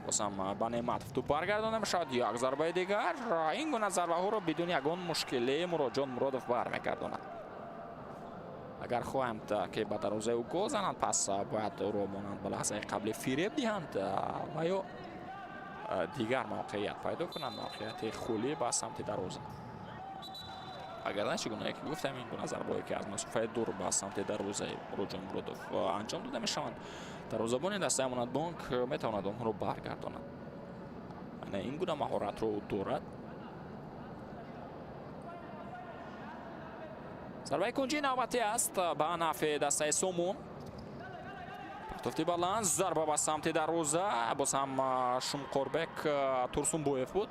A: боз ҳам ба Неъматов тӯб баргардонда мешавад. Як зарбаи дигар. Ин гуна зарбаҳоро бидуни ягон мушкилӣ Муроҷон Муродов бармегардонад. Агар хоҳанд, ки ба дарвозаи ӯ гол зананд, пас бояд ӯро монанд ба лаҳзаи қабли фиреб диҳанд ва ё дигар мавқеият пайдо кунанд, мавқеияти холӣ ба самти дарвоза. Агар на, чӣ гунае ки гуфтам, ин гуна зарбаҳое, ки аз масофаи дур ба самти дарвозаи Муроҷон Муродов анҷом дода мешаванд, дарвозабони дастаи Амонатбонк метавонад онҳоро баргардонад. Ана ин гуна маҳоратро ӯ дорад. Зарбаи кунҷии навбатӣ аст ба нафъи дастаи Сомон. Партофти баланд, зарба ба самти дарвоза, боз ҳам Шумқурбек Турсунбоев буд.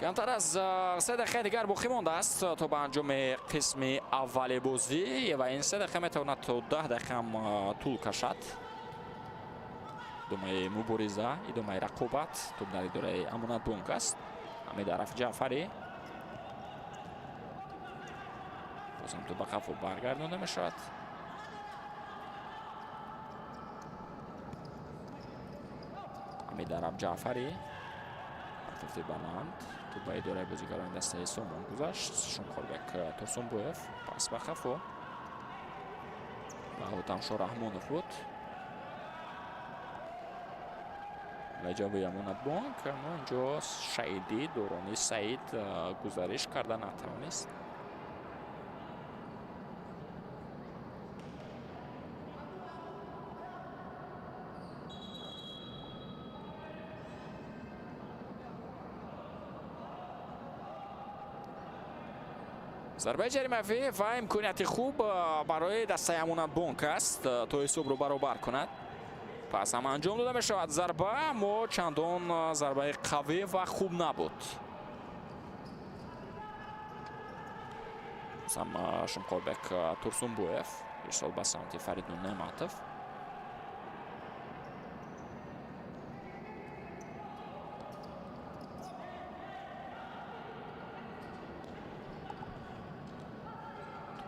A: Камтар аз 3 дақиқаи дигар боқӣ мондааст то ба анҷоми қисми аввали бозӣ ва ин 3 дақиқа метавонад то 10 дақиқа ҳам тӯл кашад. Идомаи мубориза, идомаи рақобат, тӯб дар идораи Амонатбонк аст. Ҳамидараф Ҷаъфарӣ, бозам тӯб ба қафо баргардонда мешавад. Ҳамидараф Ҷаъфарӣ. Партофти баланд, тӯб ба идораи бозигарони дастаи Сомон гузашт. Шумқорбек Турсунбоев, пас ба қафо ба Ҳотамшо Раҳмонов буд ва ҷавоби Амонатбонк, аммо инҷо Шаидӣ Дорони Саид гузариш карда натавонист. Зарбаи ҷаримавӣ ва имконияти хуб барои дастаи Амонатбонк аст, то ҳисобро баробар кунад. Пас ҳам анҷом дода мешавад зарба, аммо чандон зарбаи қавӣ ва хуб набуд. Сам Шумқорбек Турсунбоев, ирсол ба самти Фаридун Неъматов.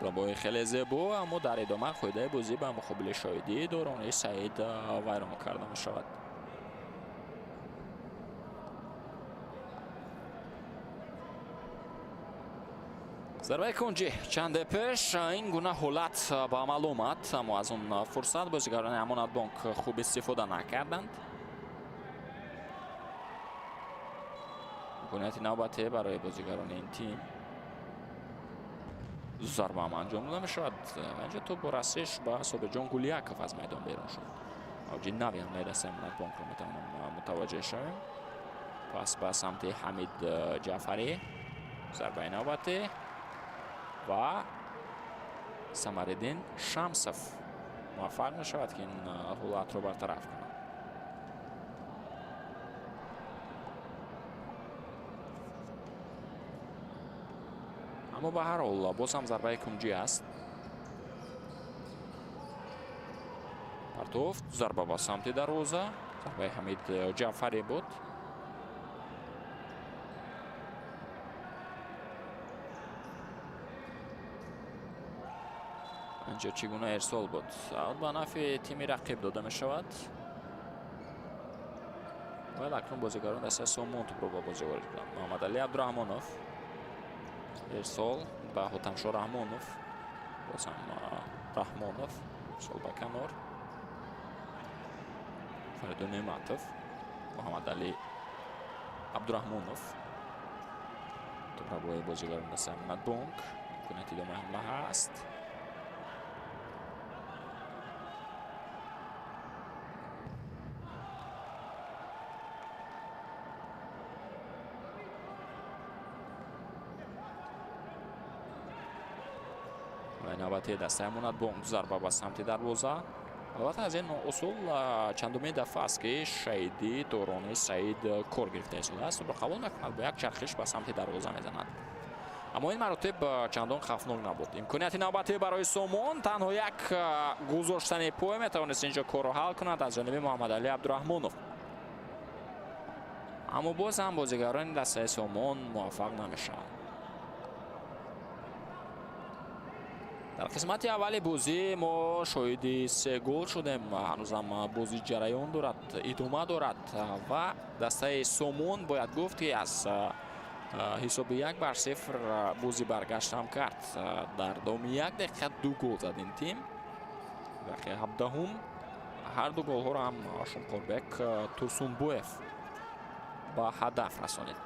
A: Рабои хеле зебо, аммо дар идома қоидаи бозӣ ба муқобили Шоҳидӣ Дорони Саид вайрон карда мешавад. Зарбаи кунҷӣ чанде пеш ин гуна ҳолат ба амал омад, аммо аз он фурсат бозигарони Амонатбонк хуб истифода накарданд. Имконияти навбатӣ барои бозигарони ин тим. Зарба ҳам анҷом дода мешавад ва инҷо тӯб бо расиш ба Собирҷон Гулияков аз майдон берун шуд. Мавҷи нави ҳамлаи дастаи Амонатбонкро метавонам мутаваҷҷеҳ шавем. Пас ба самти Ҳамид Ҷаъфарӣ, зарбаи навбатӣ ва Самариддин Шамсов муваффақ мешавад, ки ин ҳолатро бартараф кунад. Аммо ба ҳар ҳол боз ҳам зарбаи кунҷӣ аст. Партофт, зарба ба самти дарвоза, зарбаи Ҳамид Ҷаъфарӣ буд. Инҷо чӣ гуна ирсол буд? Ба нафъи тими рақиб дода мешавад. Бояд акнун бозигарон дастаи Сомон тӯбро ба бозӣ ворид кунанд. Муҳаммадалӣ Абдураҳмонов, ирсол ба Ҳотамшо Раҳмонов, боз ҳам Раҳмонов, ирсол ба канор. Фаридун Неъматов, Муҳаммадалӣ Абдураҳмонов. Тӯбрабои бозигарон дастаи Амонатбонк. Имконияти идомаи ҳамла ҳаст. Навбати дастаи Амонатбонк, зарба ба самти дарвоза. Албатта, аз ин усул чандумин дафъа аст, ки Шаҳидӣ Дорони Саид кор гирифта истодааст. Тӯбро қабул мекунад, бо як чархиш ба самти дарвоза мезанад. Аммо ин маротиб чандон хавфнок набуд. Имконияти навбатӣ барои Сомон, танҳо як гузоштани пой метавонист инҷо корро ҳал кунад аз ҷониби Муҳаммадалӣ Абдураҳмонов. Аммо боз ҳам бозигарони дастаи Сомон муваффақ намешаванд. Дар қисмати аввали бозӣ мо шоҳиди се гол шудем. Ҳанӯзам бозӣ ҷараён дорад, идома дорад ва дастаи Сомон бояд гуфт, ки аз ҳисоби 1-0 бозӣ баргашт ҳам кард. Дар давоми як дақиқа ду гол зад ин тим. Дақиқаи 17-ум ҳар ду голҳоро ҳам Шумқорбек Турсунбоев ба ҳадаф расонид.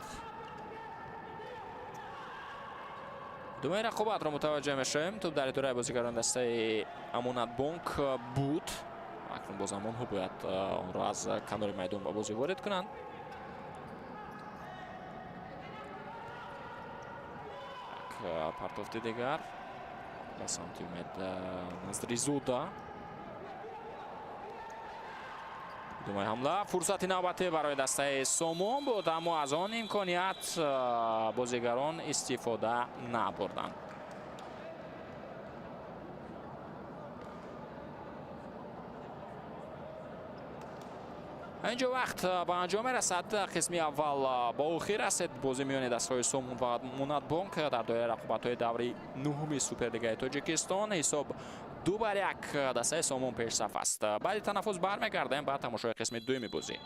A: Думаи рақобатро мутаваҷҷеҳ мешавем. Тӯб дар идораи бозигарони дастаи Амонатбонк буд. Акнун боз ҳам онҳо бояд онро аз канори майдон ба бозӣ ворид кунанд. Як партофти дигар ба самти Умед Назризода. Думаи ҳамла, фурсати навбатӣ барои дастаи Сомон буд, аммо аз он имконият бозигарон истифода набурданд. Инҷо вақт ба анҷом мерасад. Қисми аввал ба охир расид. Бозӣ миёни дастҳои Сомон ва Амонатбонк дар доираи рақобатҳои даври нуҳуми Суперлигаи Тоҷикистон. Ҳисоб 2-1, дастаи Сомон пешсаф аст. Баъди танаффус бармегардем ба тамошои қисми дуюми бозӣ.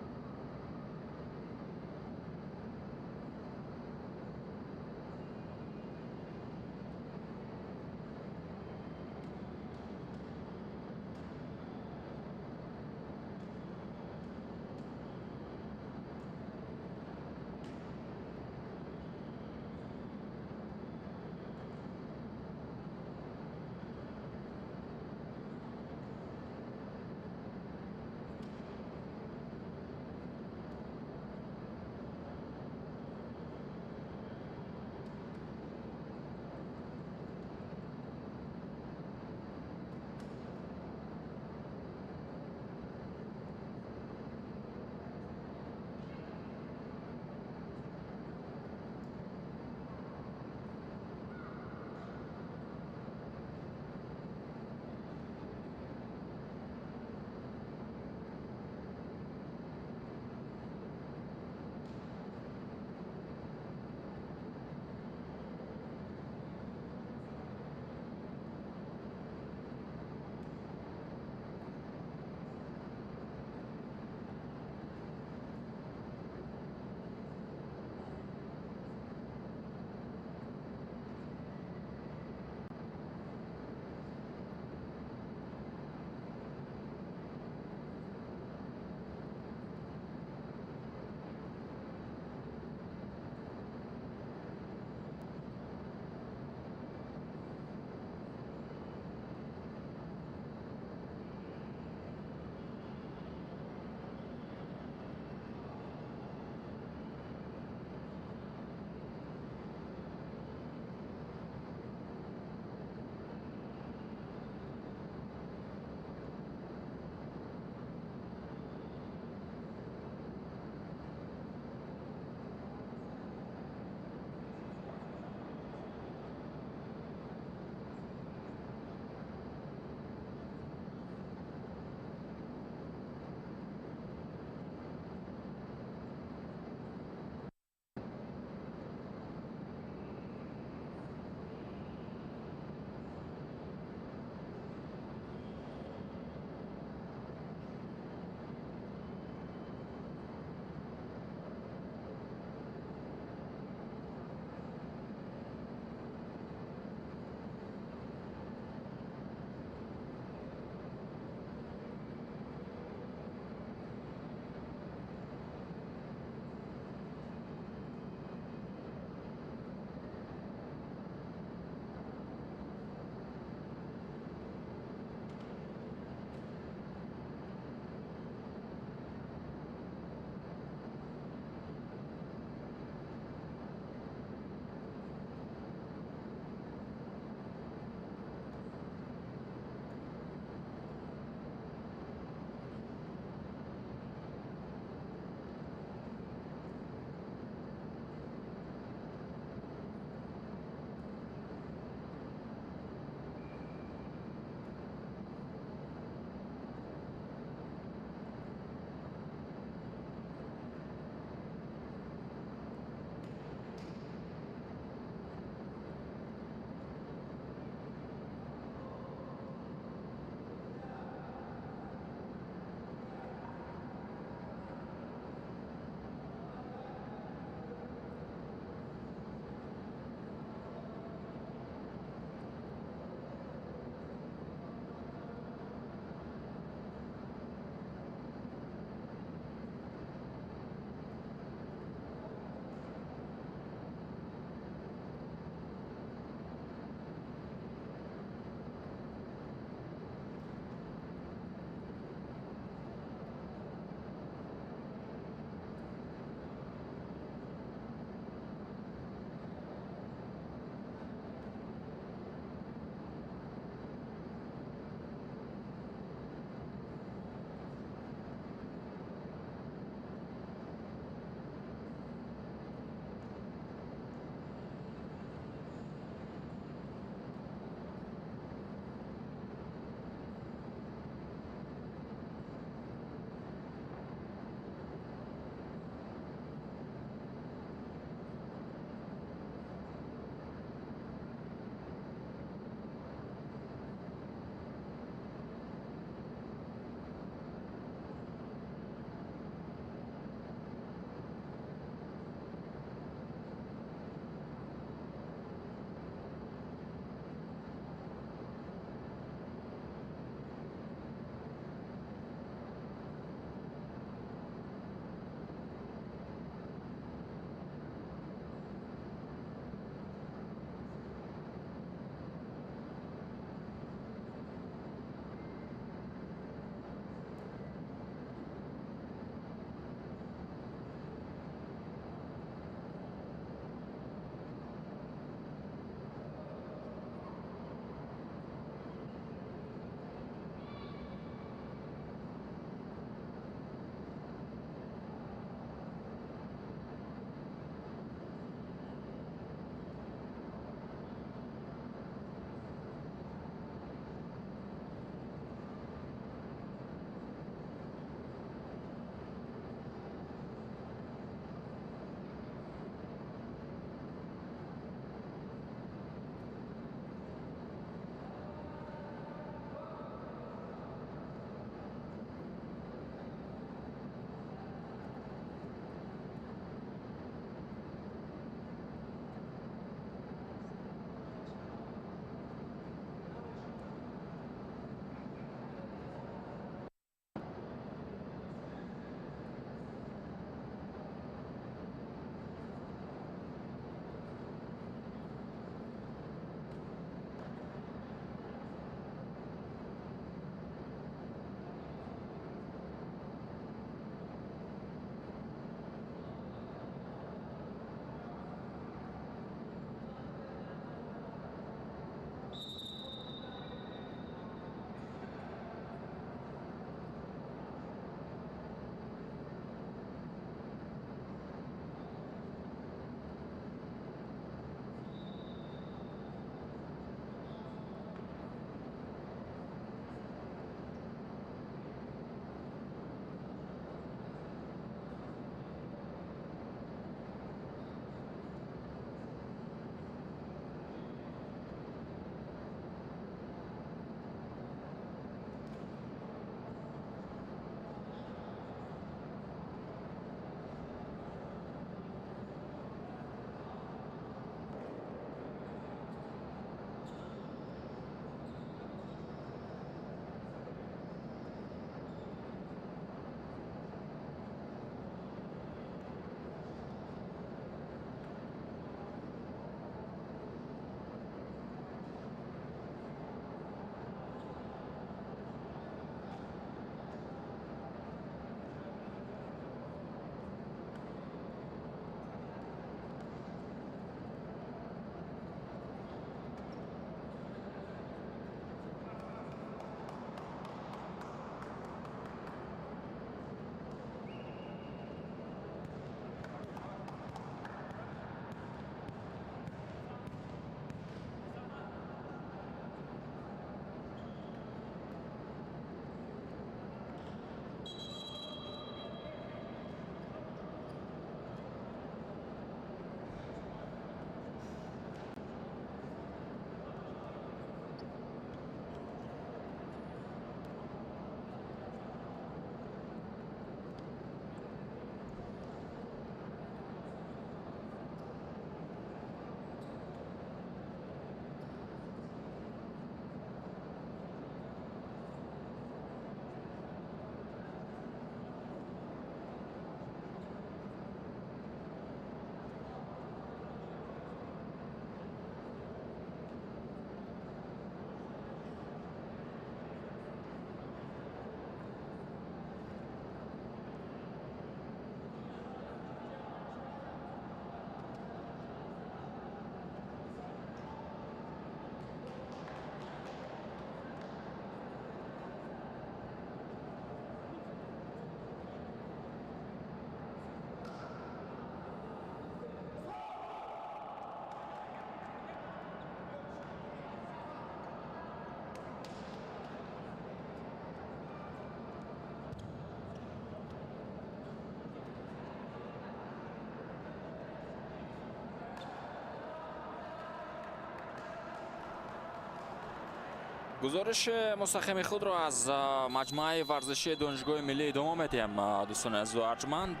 A: Гузориши мустақими худро аз маҷмӯаи варзишии Донишгоҳи миллӣ идома медиҳем, дӯстони азизу арҷманд.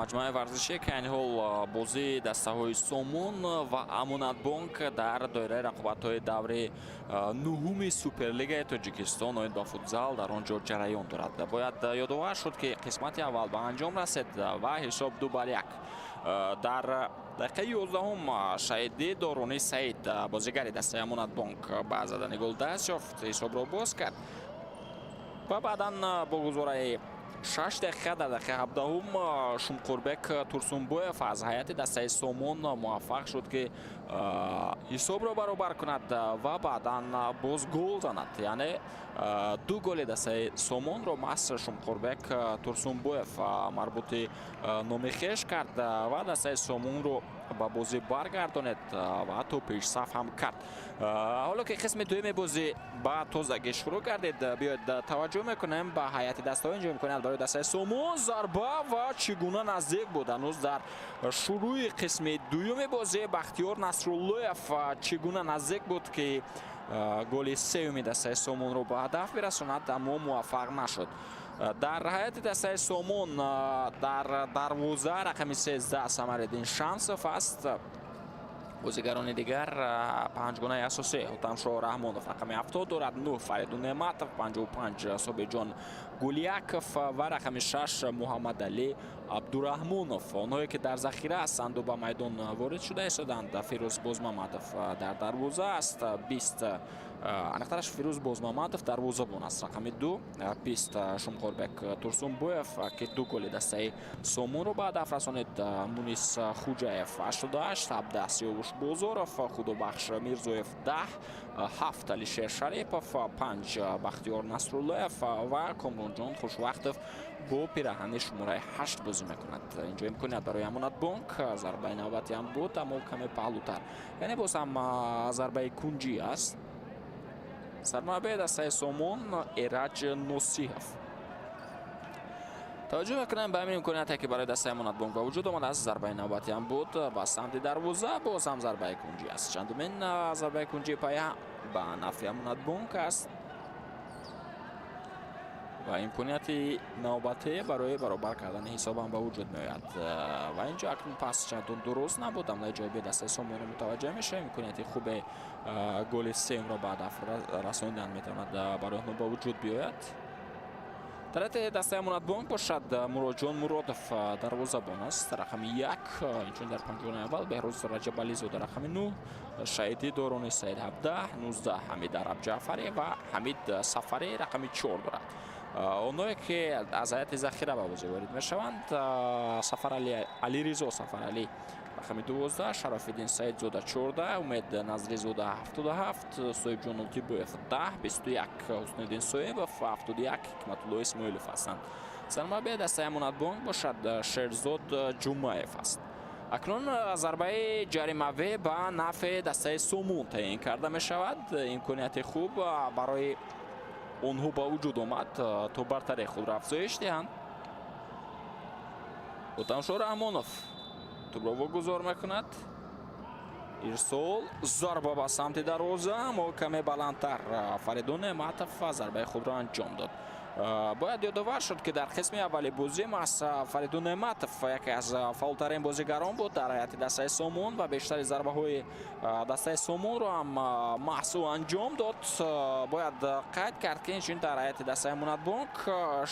A: Маҷмӯаи варзишие, ки айни ҳол бозии дастаҳои «Сомон» ва «Амонатбонк» дар доираи рақобатҳои даври нуҳуми Суперлигаи Тоҷикистон оид ба футзал дар он ҷо ҷараён дорад. Бояд ёдовар шуд, ки қисмати аввал ба анҷом расид ва ҳисоб 2-1. Дар дақиқаи 11-ум Шаҳидӣ Дорони Саид, бозигари дастаи «Амонатбонк», ба задани гол даст ёфт, ҳисобро боз кард ва баъдан бо гузораи 6 дақиқа дар дақиқаи 17-ум Шумқурбек Турсунбоев аз ҳайати дастаи «Сомон» муваффақ шуд, ки ҳисобро баробар кунад ва баъдан боз гол занад. Яъне ду голи дастаи «Сомонро» маҳз Шумқурбек Турсунбоев марбути номи хеш кард ва дастаи «Сомонро» ба бозӣ баргардонед ва ҳатто пешсаф ҳам кард. Ҳоло ки қисми дуюми бозӣ ба тозагӣ шурӯъ гардид, биёед, таваҷҷӯҳ мекунем ба ҳайати дастаҳо. Инҷо имконият барои дастаи «Сомон», зарба ва чӣ гуна наздик буд! Ҳанӯз дар шурӯи қисми дуюми бозӣ Бахтиёр Насруллоев чӣ гуна наздик буд, ки голи сеюми дастаи «Сомонро» ба ҳадаф бирасонад, аммо муваффақ нашуд. Дар ҳайати дастаи «Сомон» дар дарвоза рақами 13 Самариддин Шамсов аст. Бозигарони дигар панҷгонаи асосӣ: Ҳотамшоҳ Раҳмонов рақами 70 дорад, 9 Фаридун Неъматов, 55 Собиҷон Гуляков ва рақами 6 Муҳаммадалӣ Абдураҳмонов. Онҳое, ки дар захира ҳастанду ба майдон ворид шуда истоданд: Фирӯз Бозмамадов дар дарвоза аст, 20, аниқтараш, Фирӯз Бозмамадов дарвозабон аст, рақами 2, 20 Шумқорбек Турсунбоев, ки ду голи дастаи «Сомонро» ба ҳадаф расонид, Мунис Хуҷаев 88, 17 Сиёвуш Бозоров, Худобахш Мирзоев 10, 7 Алишер Шарипов, 5 Бахтиёр Насруллоев ва Комронҷон Хушвақтов бо пираҳани шумораи 8 бозӣ мекунад. Инҷо имконият барои «Амонатбонк», зарбаи навбатӣ ҳам буд, аммо каме паҳлӯтар, яъне боз ҳам зарбаи кунҷӣ аст. Сармураббии дастаи «Сомон» Эраҷ Носиҳов. Таваҷҷӯҳ мекунем ба ҳамин имконияте, ки барои дастаи «Амонатбонк» ба вуҷуд омадааст. Зарбаи навбатӣ ҳам буд ба самти дарвоза, боз ҳам зарбаи кунҷӣ аст. Чандумин зарбаи кунҷии пая ба нафъи «Амонатбонк» аст ва имконияти навбатӣ барои баробар кардани ҳисобам ба вуҷуд меояд. Ва инҷо акнун пас чандон дуруст набуд. Ҳамлаи ҷониби дастаи «Сомонро» мутаваҷҷеҳ мешавем. Имконияти хубе голи сеюмро ба ҳадаф расонидан метавонад барои онҳо ба вуҷуд биёяд. Дар ҳайати дастаи «Амонатбонк» бошад, Муроҷон Муродов дарвозабон аст, рақами 1. Инчунин дар панҷгонаи аввал Беҳрӯз Раҷабализода рақами 9, Шаҳидӣ Дорони Саид 17, 19 Ҳамид Араб Ҷаъфарӣ ва Ҳамид Сафарӣ рақами 4 дорад. Онҳое, ки аз ҳайати захира ба бозӣ ворид мешаванд: Сафарали, Алиризо Сафаралӣ рақами 12, Шарофиддин Саидзода 14, Умед Назризода 77, Соҳибҷон Ултибоев 10, 21 Ҳусниддин Соҳибов, 71 Ҳикматулло Исмоилов ҳастанд. Сармураббии дастаи «Амонатбонк» бошад, Шерзод Ҷумаев аст. Акнун зарбаи ҷаримавӣ ба нафъи дастаи «Сомон» таъин карда мешавад. Имконияти хуб барои онҳо ба вуҷуд омад, то бартарии худро афзоиш диҳанд. Ҳотамшоҳ Раҳмонов тӯбро вогузор мекунад. Ирсол, зарба ба самти дарвоза, аммо каме баландтар. Фаридун Неъматов зарбаи худро анҷом дод. Бояд ёдовар шуд, ки дар қисми аввали бозӣ маҳз Фаридун Неъматов яке аз фаъолтарин бозигарон буд дар ҳайати дастаи «Сомон» ва бештари зарбаҳои дастаи «Сомонро» ҳам маҳз ӯ анҷом дод. Бояд қайд кард, ки инчунин дар ҳайати дастаи «Амонатбонк»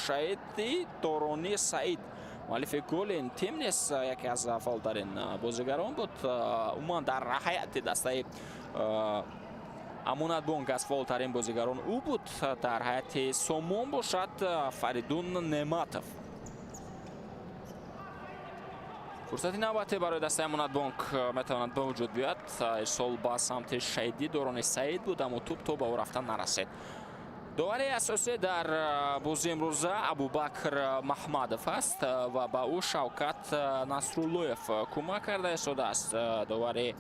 A: Шаҳиди Дорони Саид, муаллифи голи ин тим низ яке аз фаъолтарин бозигарон буд. Умуман, дар ҳайати дастаи «Амонатбонк» аз фаъолтарин бозигарон ӯ буд. Дар ҳайати «Сомон» бошад, Фаридун Неъматов. Фурсати навбатӣ барои дастаи «Амонатбонк» метавонад ба вуҷуд биёяд. Ирсол ба самти Шаҳидӣ Дорони Саид буд, аммо тӯб то ба ӯ рафтан нарасид. Довари асосӣ дар бозии имрӯза Абубакр Маҳмадов аст ва ба ӯ Шавкат Насруллоев кӯмак карда истодааст. Довари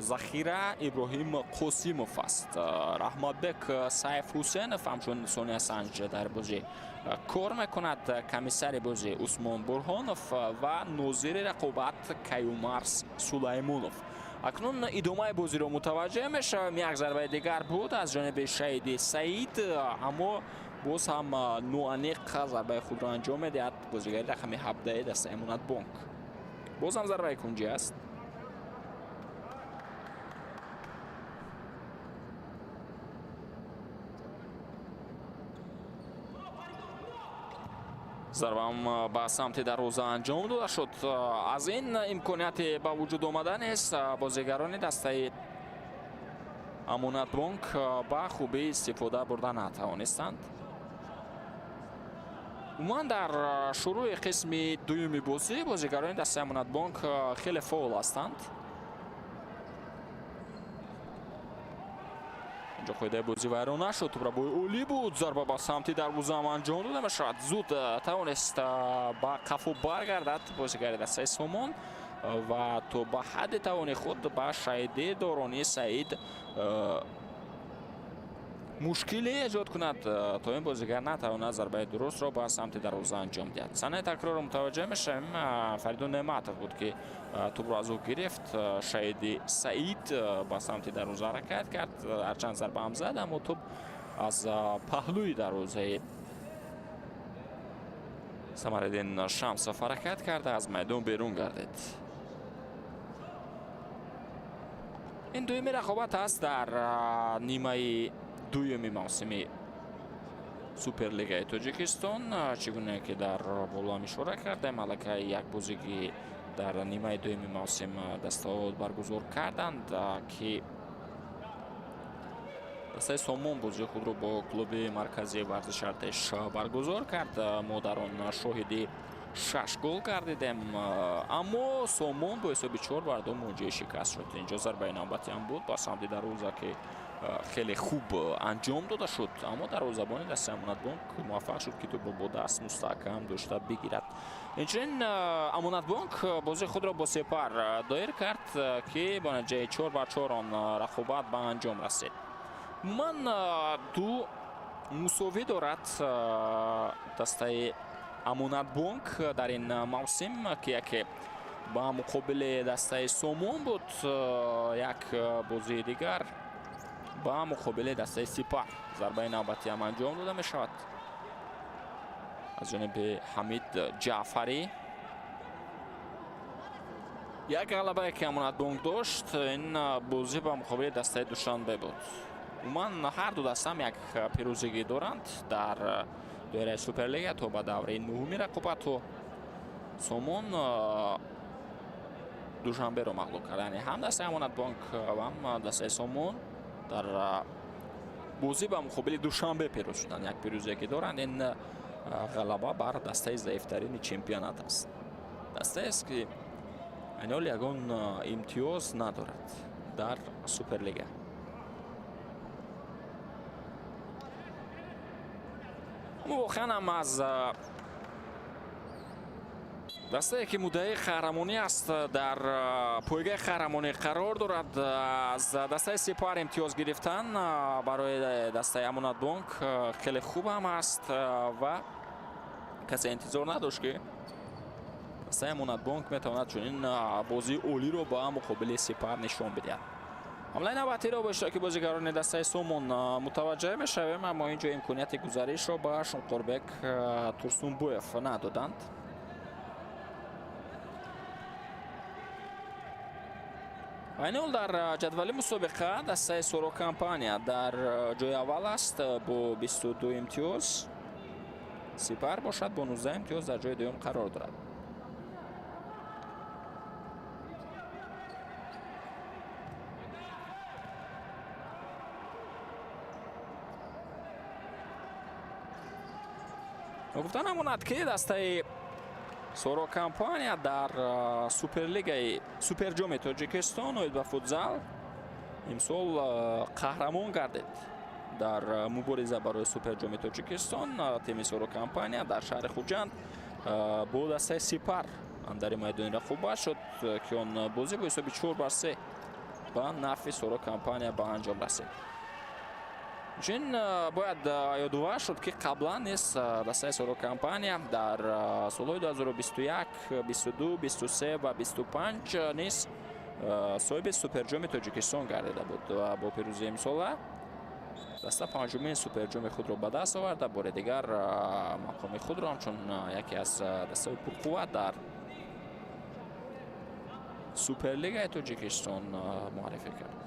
A: захира Иброҳим Қосимов аст. Раҳматбек Сайф Ҳусенов ҳамчун сониясанҷ дар бозӣ кор мекунад. Комиссари бозӣ Усмон Бурҳонов ва нозири рақобат Каюмарс Сулаймонов. Акнун идомаи бозиро мутаваҷҷеҳ мешавем. Як зарбаи дигар буд аз ҷониби Шаҳиди Саид, аммо боз ҳам ноаниқ зарбаи худро анҷом медиҳад бозигари рақами 17 дастаи Амонатбонк. Боз ҳам зарбаи кунҷӣ аст. Зарбаам ба самти дарвоза анҷом дода шуд. Аз ин имконияте ба вуҷуд омада нест. Бозигарони дастаи Амонатбонк ба хубӣ истифода бурда натавонистанд. Умуман дар шурӯи қисми дуюми бозӣ бозигарони дастаи Амонатбонк хеле фаъол ҳастанд. Инҷо қоидаи бозӣ вайрон нашуд. Тӯпрабои олӣ буд. Зарба ба самти дарвозаам анҷом дода мешавад. Зуд тавонист ба қафо баргардад бозигари дастаи Сомон ва то ба ҳадди тавони худ ба Шаҳиди Дорони Саид мушкиле эҷод кунад, то ин бозигар натавонад зарбаи дурустро ба самти дарвоза анҷом диҳад. Санаи такрорро мутаваҷҷеҳ мешавем. Фаридун Неъматов буд, ки тӯбро аз ӯ гирифт. Шаҳиди Саид ба самти дарвоза ҳаракат кард, ҳарчанд зарба ҳам зад, аммо тӯб аз паҳлӯи дарвозаи Самариддин Шамсов ҳаракат карда аз майдон берун гардид. Ин дуюми рақобат аст дар нимаи дуюми мавсими Суперлигаи Тоҷикистон. Чӣ гуна ки дар болоам ишора кардем, аллакай як бозигӣ дар нимаи дуюми мавсим дастаҳо баргузор карданд, ки дастаи Сомон бозии худро бо клуби марказии варзиши Артеш баргузор кард. Мо дар он шоҳиди 6 гол гардидем, аммо Сомон бо ҳисоби 4-2 муҷои шикаст шуд. Инҷо зарбаи навбатӣ ҳам буд ба самти дарвоза, ки хеле хуб анҷом дода шуд, аммо дарвозабони дастаи Амонатбонк муваффақ шуд, ки тӯбро бо даст мустаҳкам дошта бигирад. Инчунин Амонатбонк бозии худро бо Сепар доир кард, ки бо натиҷаи 4-4 он рақобат ба анҷом расид. Умуман ду мусовӣ дорад дастаи Амонатбонк дар ин мавсим, ки яке ба муқобили дастаи Сомон буд, як бозии дигар ба муқобили дастаи Сипар. Зарбаи навбатӣ ҳам анҷом дода мешавад аз ҷониби Ҳамид Ҷаъфарӣ. Як ғалабае ки Амонатбонк дошт, ин бозӣ ба муқобили дастаи Душанбе буд. Умуман ҳар ду дастаам як пирӯзигӣ доранд дар доираи Суперлига то ба давраи нуҳуми рақобатҳо. Сомон Душанберо мағлуб кард, яъне ҳам дастаи Амонатбонк ва ҳам дастаи Сомон дар бозӣ ба муқобили Душанбе пирӯз шуданд. Як пирӯзие ки доранд, ин ғалаба бар дастаи заифтарини чемпионат аст, дастаест ки айни ҳол ягон имтиёз надорад дар Суперлига. Аммо воқеан ҳам аз дастае ки муддаии қаҳрамонӣ аст, дар пойгаи қаҳрамонӣ қарор дорад, аз дастаи Сипар имтиёз гирифтан барои дастаи Амонатбонк хеле хуб ҳам аст ва касе интизор надошт, ки дастаи Амонатбонк метавонад чунин бозии олиро ба муқобили Сипар нишон бидиҳад. Ҳамлаи навбатиро бо иштироки бозигарони дастаи Сомон мутаваҷҷеҳ мешавем, аммо ин ҷо имконияти гузаришро ба Шунқурбек Турсунбоев надоданд. Айни ҳол дар ҷадвали мусобиқа дастаи Соро Компания дар ҷои аввал аст бо 22 имтиёз. Сипар бошад бо 19 имтиёз дар ҷои дуюм қарор дорад. Гуфта намонад, ки дастаи Соро Компания дар Суперлигаи Суперҷоми Тоҷикистон оид ба футзал имсол қаҳрамон гардид. Дар мубориза барои Суперҷоми Тоҷикистон тими Соро Компания дар шаҳри Хуҷанд бо дастаи Сипар андари майдони рақобат шуд, ки он бозӣ бо ҳисоби 4-3 ба нафъи Соро Компания ба анҷом расид. Инчунин бояд ёдовар шуд, ки қаблан низ дастаи Соро Компания дар солҳои 2021, 22, 23 ва 25 низ Соҳиби Суперҷоми Тоҷикистон гардида буд ва бо пирӯзии имсола даста панҷумин Суперҷоми худро ба даст оварда, бори дигар мақоми худро ҳамчун яке аз дастаҳои пурқувват дар Суперлигаи Тоҷикистон муаррифӣ кард.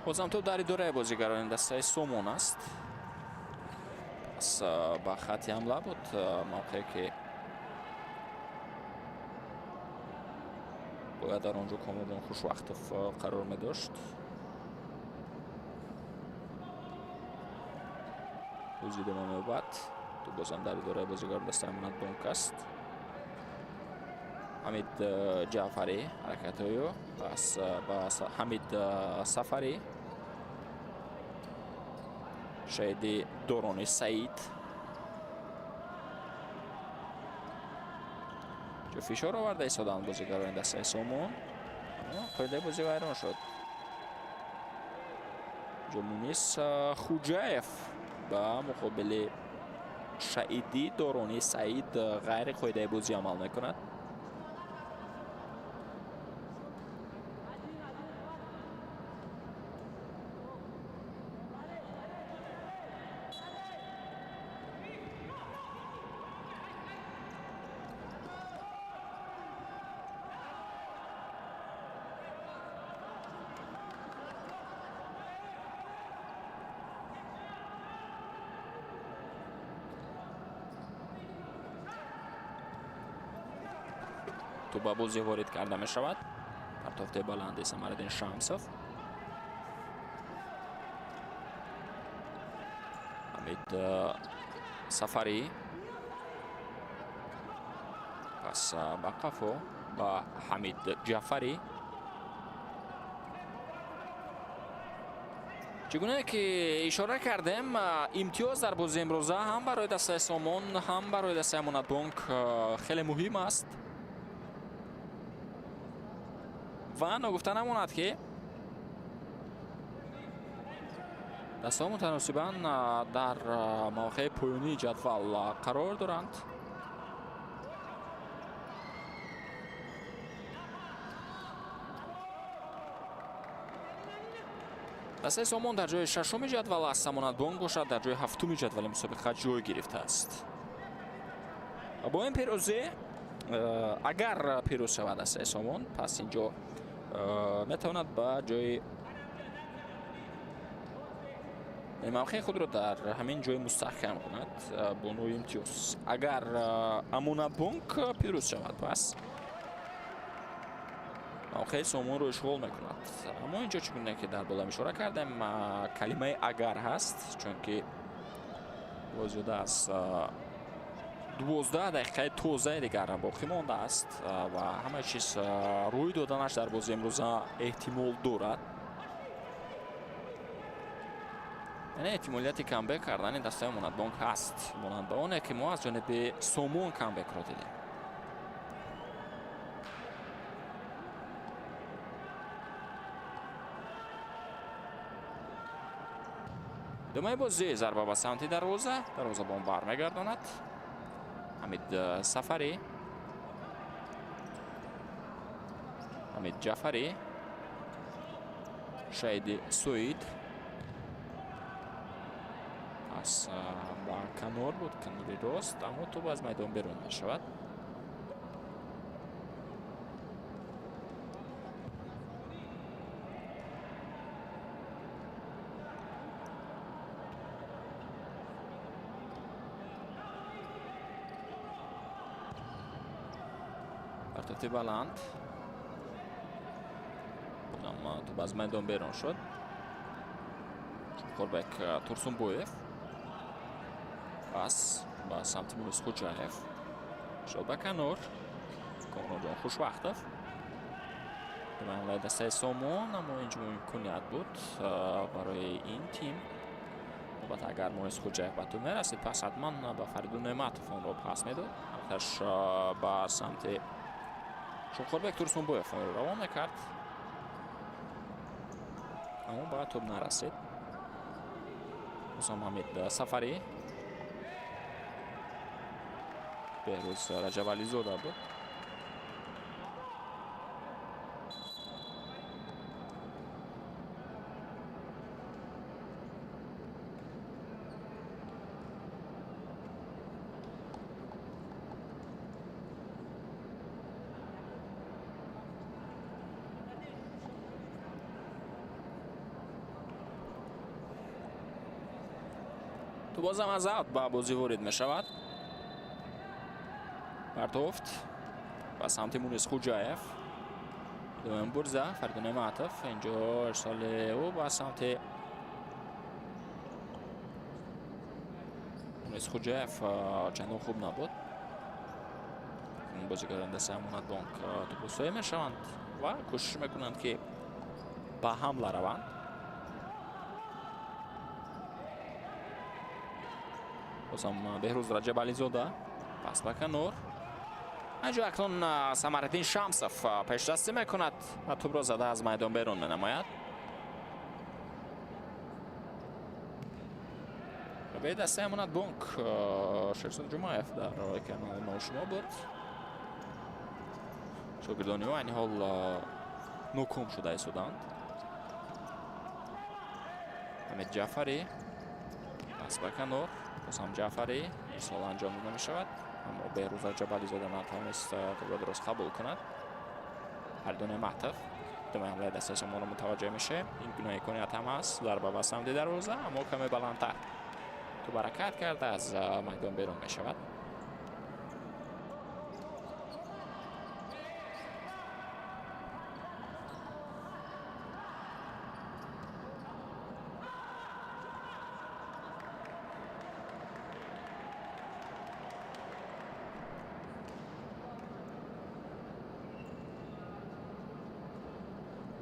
A: Бозам топ дар идораи бозигарони дастаи Сомон аст. Пас ба хатти ҳамла буд мавқее ки бояд дар он ҷо Комронҷон Хушвақтов қарор медошт. Бозӣ идома меёбад. Топ бозам дар идораи бозигарони дастаи Амонатбонк аст. Ҳамид Ҷаъфарӣ ҳаракатҳои ӯ пас ба Ҳамид Сафарӣ, Шаҳиди Дорони Саид. Ҷо фишор оварда истоданд бозигарони дастаи Сомон. Қоидаи бозӣ вайрон шуд. Ҷо Мунис Хуҷаев ба муқобили Шаҳиди Дорони Саид ғайри қоидаи бозӣ амал мекунад. Тӯп ба бозӣ ворид карда мешавад. Партофтаи баланди Самариддин Шамсов. Ҳамид Сафарӣ. Пас ба қафо ба Ҳамид Ҷаъфарӣ. Чӣ гуна ки ишора кардем, имтиёз дар бозии имрӯза ҳам барои дастаи Сомон, ҳам барои дастаи Амонатбонк хеле муҳим аст. Ва ногуфта намонад ки дастаҳо мутаносибан дар мавқеи поёнии ҷадвал қарор доранд. Дастаи Сомон дар ҷои шашуми ҷадвал аст, Амонатбонк бошад дар ҷои ҳафтуми ҷадвали мусобиқа ҷой гирифтааст. Бо ин пирӯзӣ, агар пирӯз шавад дастаи Сомон, пас ин ҷо метавонад ба ҷои мавқеи худро дар ҳамин ҷои мустаҳкам кунад бо нӯҳ имтиёз. Агар Амонатбонк пирӯз шавад, пас мавқеи Сомонро ишғол мекунад. Аммо инҷо чӣ гуна ки дар боло ишора кардем, калимаи агар ҳаст, чунки бо зиёда аз 12 дақиқаи тозаи дигар боқӣ мондааст ва ҳама чиз рӯй доданаш дар бозии имрӯза эҳтимол дорад. Яъне эҳтимолияти камбек кардани дастаи Амонатбонк ҳаст, монанд ба оне ки мо аз ҷониби Сомон камбекро дидем. Идомаи бозӣ, зарба ба самти дарвоза, дарвозабон бармегардонад. Ҳамид Сафарӣ, Ҳамид Ҷаъфарӣ, Шаҳиди Суид. Пас ба канор буд, канори рост, аммо тӯп аз майдон берун мешавад. Партофти баланд. Аммо тӯп аз майдон берун шуд. Шуқурбек Турсунбоев. Пас ба самти Мунис Хуҷаев. Шуд ба канор. Комронҷон Хушвақтов. Ҳамлаи дастаи Сомон, аммо инҷо имконият буд барои ин тим. Албатта агар Мунис Хуҷаев ба тӯп мерасид, пас ҳатман ба Фаридун Неъматов онро пас медод. Ҳаракаташ ба самти Шуқурбек Турсунбоев онро равон мекард. Аммо ба тӯб нарасид. Ҳусом Ҳамид Сафарӣ, Беҳрӯз Раҷабализода буд. То бозам аз аут ба бозӣ ворид мешавад. Партофт ба самти Мунис Хуҷаев. Дуюм бурза Фаридун Неъматов. Инҷо ирсоли ӯ ба самти Мунис Хуҷаев чандон хуб набуд. Бозигарон дастаи Амонатбонк тӯбосоӣ мешаванд ва кӯшиш мекунанд, ки ба ҳамла раванд. Бозам Беҳрӯз Раҷабализода, пас ба канор. Инҷо акнун Самариддин Шамсов пешдастӣ мекунад ва тӯбро зада аз майдон берун менамояд. Ба дастаи Амонатбонк Шерзод Ҷумаев дар канали мо шумо буд. Шогирдони ӯ айни ҳол ноком шуда истоданд. Ҳамид Ҷаъфарӣ, пас ба канор. Бозам Ҷаъфарӣ, ирсол анҷом дода мешавад, аммо Беҳрӯз Раҷабализода натавонист тӯбро дуруст қабул кунад. Фаридун Неъматов, думаи ҳамлаи дастаи Сомонро мутаваҷҷеҳ мешавем. Ин гуна имконият ҳам ҳаст, зарба ба самти дарвоза, аммо каме баландтар. Тӯб ҳаракат карда аз майдон берун мешавад.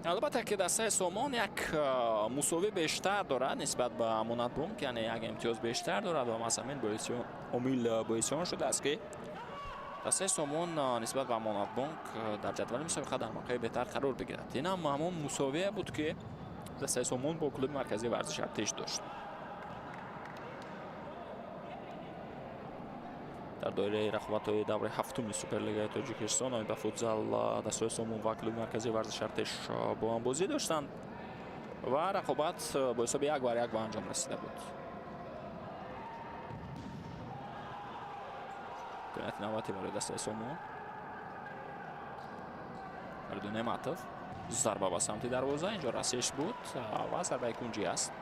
A: Албатта ки дастаи Сомон як мусовӣ бештар дорад нисбат ба Амонатбонк, яъне як имтиёз бештар дорад ва маҳз ҳамин омил боиси он шудааст, ки дастаи Сомон нисбат ба Амонатбонк дар ҷадвали мусобиқа дар мавқеи беҳтар қарор бигирад. Ин ҳам ҳамон мусовие буд, ки дастаи Сомон бо клуби марказии варзиши Артиш дошт. Дар доираи рақобатҳои давраи ҳафтуми Суперлигаи Тоҷикистон оид ба футзал дастаи Сомон ва клуби марказии варзиши Артиш бо ҳам бозӣ доштанд ва рақобат бо ҳисоби 1-1 ба анҷом расида буд. Имконияти навбатӣ барои дастаи Сомон. Фаридун Неъматов, зарба ба самти дарвоза, инҷо расиш буд ва зарбаи кунҷӣ аст.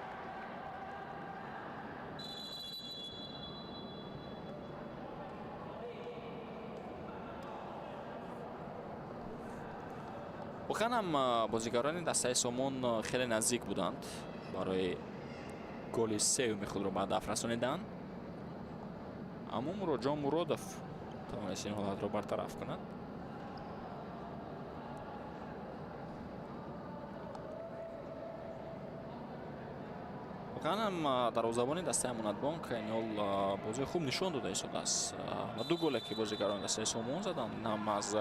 A: Воқеан ҳам бозигарони дастаи Сомон хеле наздик буданд барои голи сеюми худро ба ҳадаф расонидан, аммо Муроджон Муродов тавонист ин ҳолатро бартараф кунад. Воқеан ҳам дарвозабони дастаи Амонатбонк ин ҳол бозии хуб нишон дода истодааст ва ду голе, ки бозигарони дастаи Сомон заданд, ин ҳам аз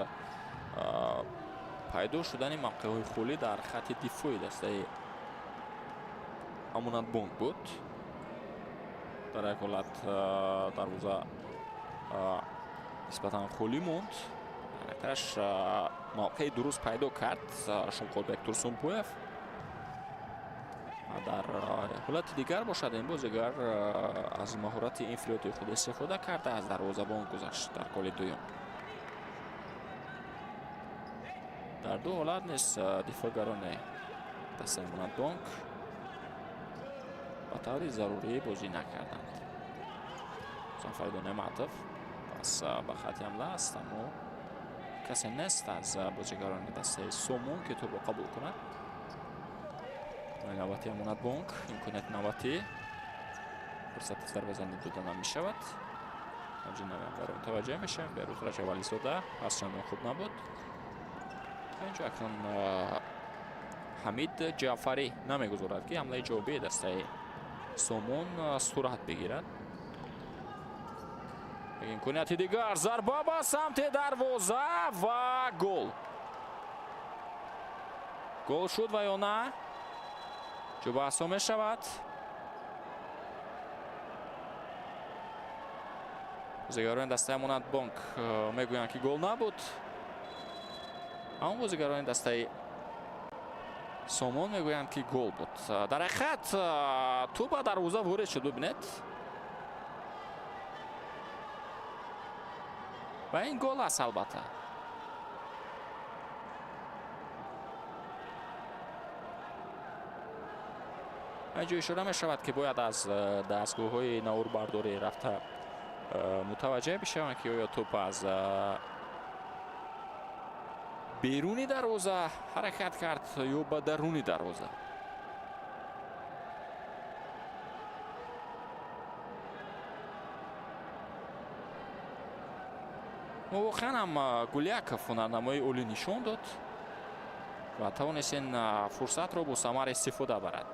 A: пайдо шудани мавқеъҳои холӣ дар хатти дифои дастаи Амонатбонк буд. Дар як ҳолат дарвоза нисбатан холӣ монд, яктараш мавқеи дуруст пайдо кард Шунқорбек Турсунбоев. Дар ҳолати дигар бошад, ин бозигар аз маҳорати инфиродии худ истифода карда аз дарвозабон гузашт дар голи дуюм. Дар ду ҳолат низ дифоъгарони дастаи Амонатбонк ба таври зарурӣ бозӣ накарданд. Фаридун Неъматов пас ба хатти ҳамла аст, аммо касе нест аз бозигарони дастаи Сомон, ки тӯбро қабул кунад. Навбати Амонатбонк, имконияти навбатӣ, фурсати зарбазанӣ дода намешавад. Авҷи навиамларо мутаваҷҷеҳ мешавем. Беҳрӯз Раҷабализода пас чандон хуб набуд. Инҷо акнун Ҳамид Ҷаъфарӣ намегузорад, ки ҳамлаи ҷавобии дастаи Сомон сурат бигирад. Имконияти дигар, зарба ба самти дарвоза ва гол. Гол шуд ва ё на? Ҷо баҳсҳо мешавад. Бозигарони дастаи Амонатбонк мегӯянд, ки гол набуд, аммо бозигарони дастаи Сомон мегӯянд, ки гол буд. Дар ҳақиқат, тӯб ба дарвоза ворид шуд, бибинед, ва ин гол аст, албатта. Инҷо ишора мешавад, ки бояд аз дастгоҳҳои наворбардорӣ рафта мутаваҷҷеҳ бишаванд, ки оё тӯп аз беруни дарвоза ҳаракат кард ё ба даруни дарвоза. Воқеан ҳам Гуляков ҳунарнамоии олӣ нишон дод ва тавонист ин фурсатро бо самар истифода барад.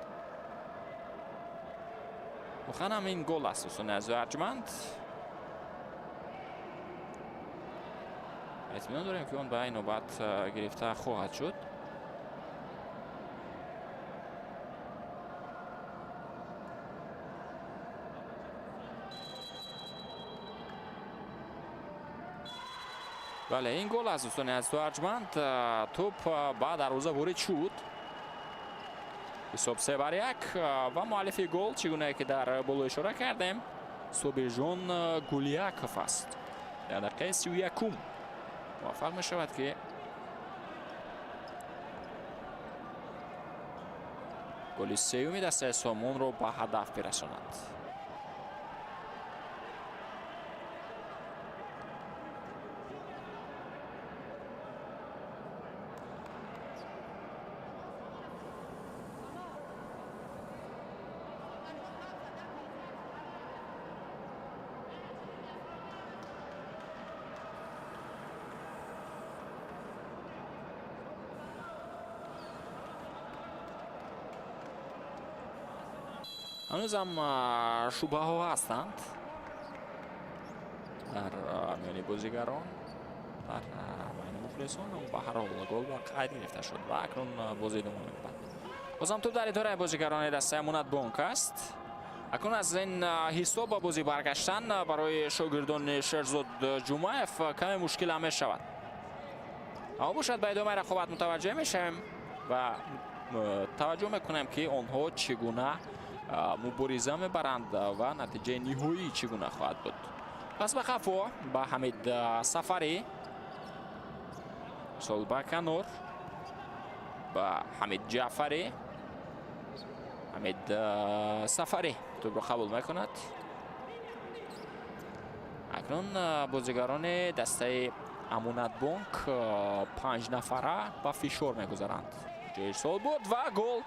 A: Воқеан ҳам ин гол аст, дӯстони азизу арҷманд. Итминон дорем, ки он ба ин навбат гирифта хоҳад шуд. Бале, ин гол аст, дӯстони азизу арҷманд. Тӯп ба дарвоза ворид шуд. Ҳисоб 3-1 ва муаллифи гол, чӣ гунае ки дар боло ишора кардем, Собирҷон Гуляков аст. Дар дақиқаи 31-ум муваффақ мешавад, ки голи сеюми дастаи Сомонро ба ҳадаф бирасонад. Ҳанӯзам шубҳаҳо ҳастанд дар миёни бозигарон, дар байни мухлисон. Ба ҳар ҳол, гол ба қайд гирифта шуд ва акнун бозӣ идома меёбад. Бозам тӯб дар идораи бозигарони дастаи Амонатбонк аст. Акнун аз ин ҳисоб ба бозӣ баргаштан барои шогирдони Шерзод Ҷумаев каме мушкил ҳам мешавад, аммо бошад, ба идомаи рақобат мутаваҷҷеҳ мешавем ва таваҷҷӯҳ мекунем, ки онҳо чӣ гуна мубориза мебаранд ва натиҷаи ниҳоӣ чӣ гуна хоҳад буд. Пас ба қафо ба Ҳамид Сафарӣ, сол ба канор ба Ҳамид Ҷаъфарӣ. Ҳамид Сафарӣ тӯбро қабул мекунад. Акнун бозигарони дастаи Амонатбонк панҷ нафара ба фишор мегузаранд. Ҷои ирсол буд ва гол!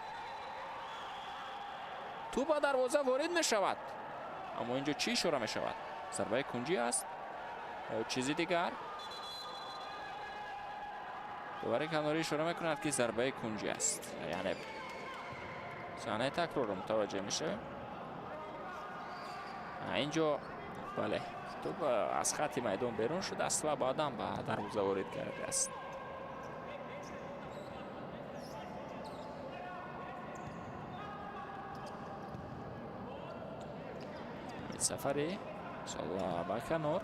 A: Тӯб ба дарвоза ворид мешавад, аммо инҷо чӣ ишора мешавад? Зарбаи кунҷӣ аст ё чизи дигар? Довари канорӣ ишора мекунад, ки зарбаи кунҷӣ аст, яъне саҳнаи такрорро мутаваҷҷеҳ мешавем инҷо. Бале, тӯб аз хатти майдон берун шудааст ва баъдан ба дарвоза ворид кардааст. Сафарӣ ба канор,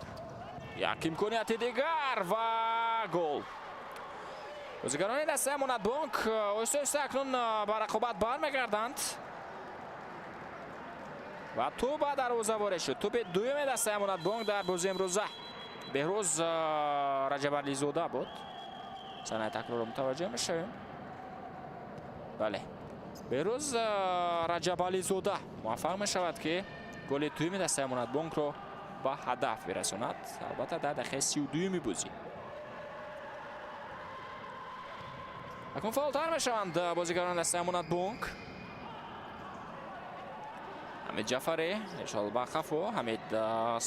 A: як имконияти дигар ва гол! Бозигарони дастаи Амонатбонк оҳиста оҳиста акнун ба рақобат бармегарданд ва тӯб ба дарвоза ворид шуд. Тӯби дуюми дастаи Амонатбонк дар бозии имрӯза Беҳрӯз Раҷабализода буд. Саҳнаи такрорро мутаваҷҷеҳ мешавем. Бале, Беҳрӯз Раҷабализода муваффақ мешавад, ки голи дуюми дастаи Амонатбонкро ба ҳадаф бирасонад, албатта, дар дақиқаи 32-юми бозӣ. Акнун фаъолтар мешаванд бозигарони дастаи Амонатбонк. Ҳамид Ҷафарӣ, ирсол ба қафо. Ҳамид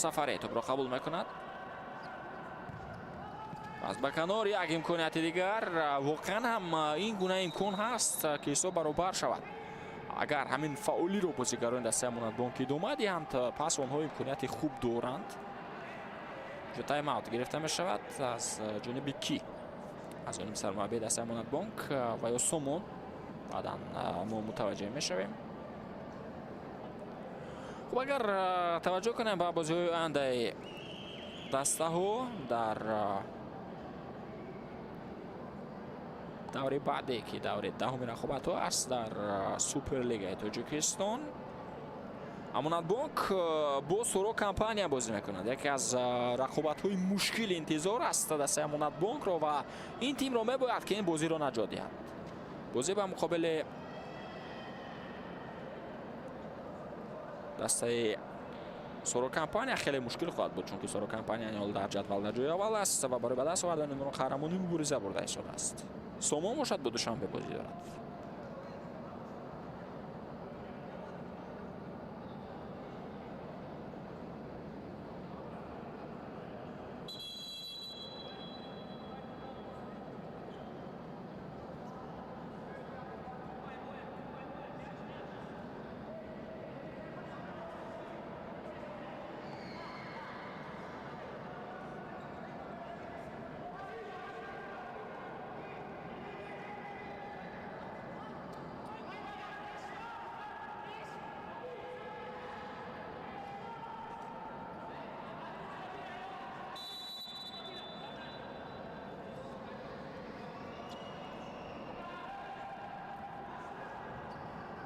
A: Сафарӣ тӯбро қабул мекунад. Пас ба канор, як имконияти дигар. Воқеан ҳам ин гуна имкон ҳаст, ки ҳисоб баробар шавад. Агар ҳамин фаъолиро бозигарони дастаи Амонатбонк идома диҳанд, пас онҳо имконияти хуб доранд. Ҷо тайм-аут гирифта мешавад. Аз ҷониби кӣ? Аз ҷониби сармураббии дастаи Амонатбонк ва ё Сомон? Баъдан мо мутаваҷҷеҳ мешавем. Хуб, агар таваҷҷӯҳ кунем ба бозиҳои ояндаи дастаҳо дар даври баъде, ки даври даҳуми рақобатҳо аст дар Суперлигаи Тоҷикистон, Амонатбонк бо Суро компания бозӣ мекунад. Яке аз рақобатҳои мушкил интизор аст дастаи Амонатбонкро ва ин тимро мебояд, ки ин бозиро наҷот диҳад. Бозӣ ба муқобили дастаи Суро компания хеле мушкил хоҳад буд, чунки Суро компания ҳол дар ҷадвал дар ҷои аввал аст ва барои ба даст овардани қаҳрамонӣ мубориза бурда истодааст. Сомон бошад, бо Душанбе бозӣ дорад.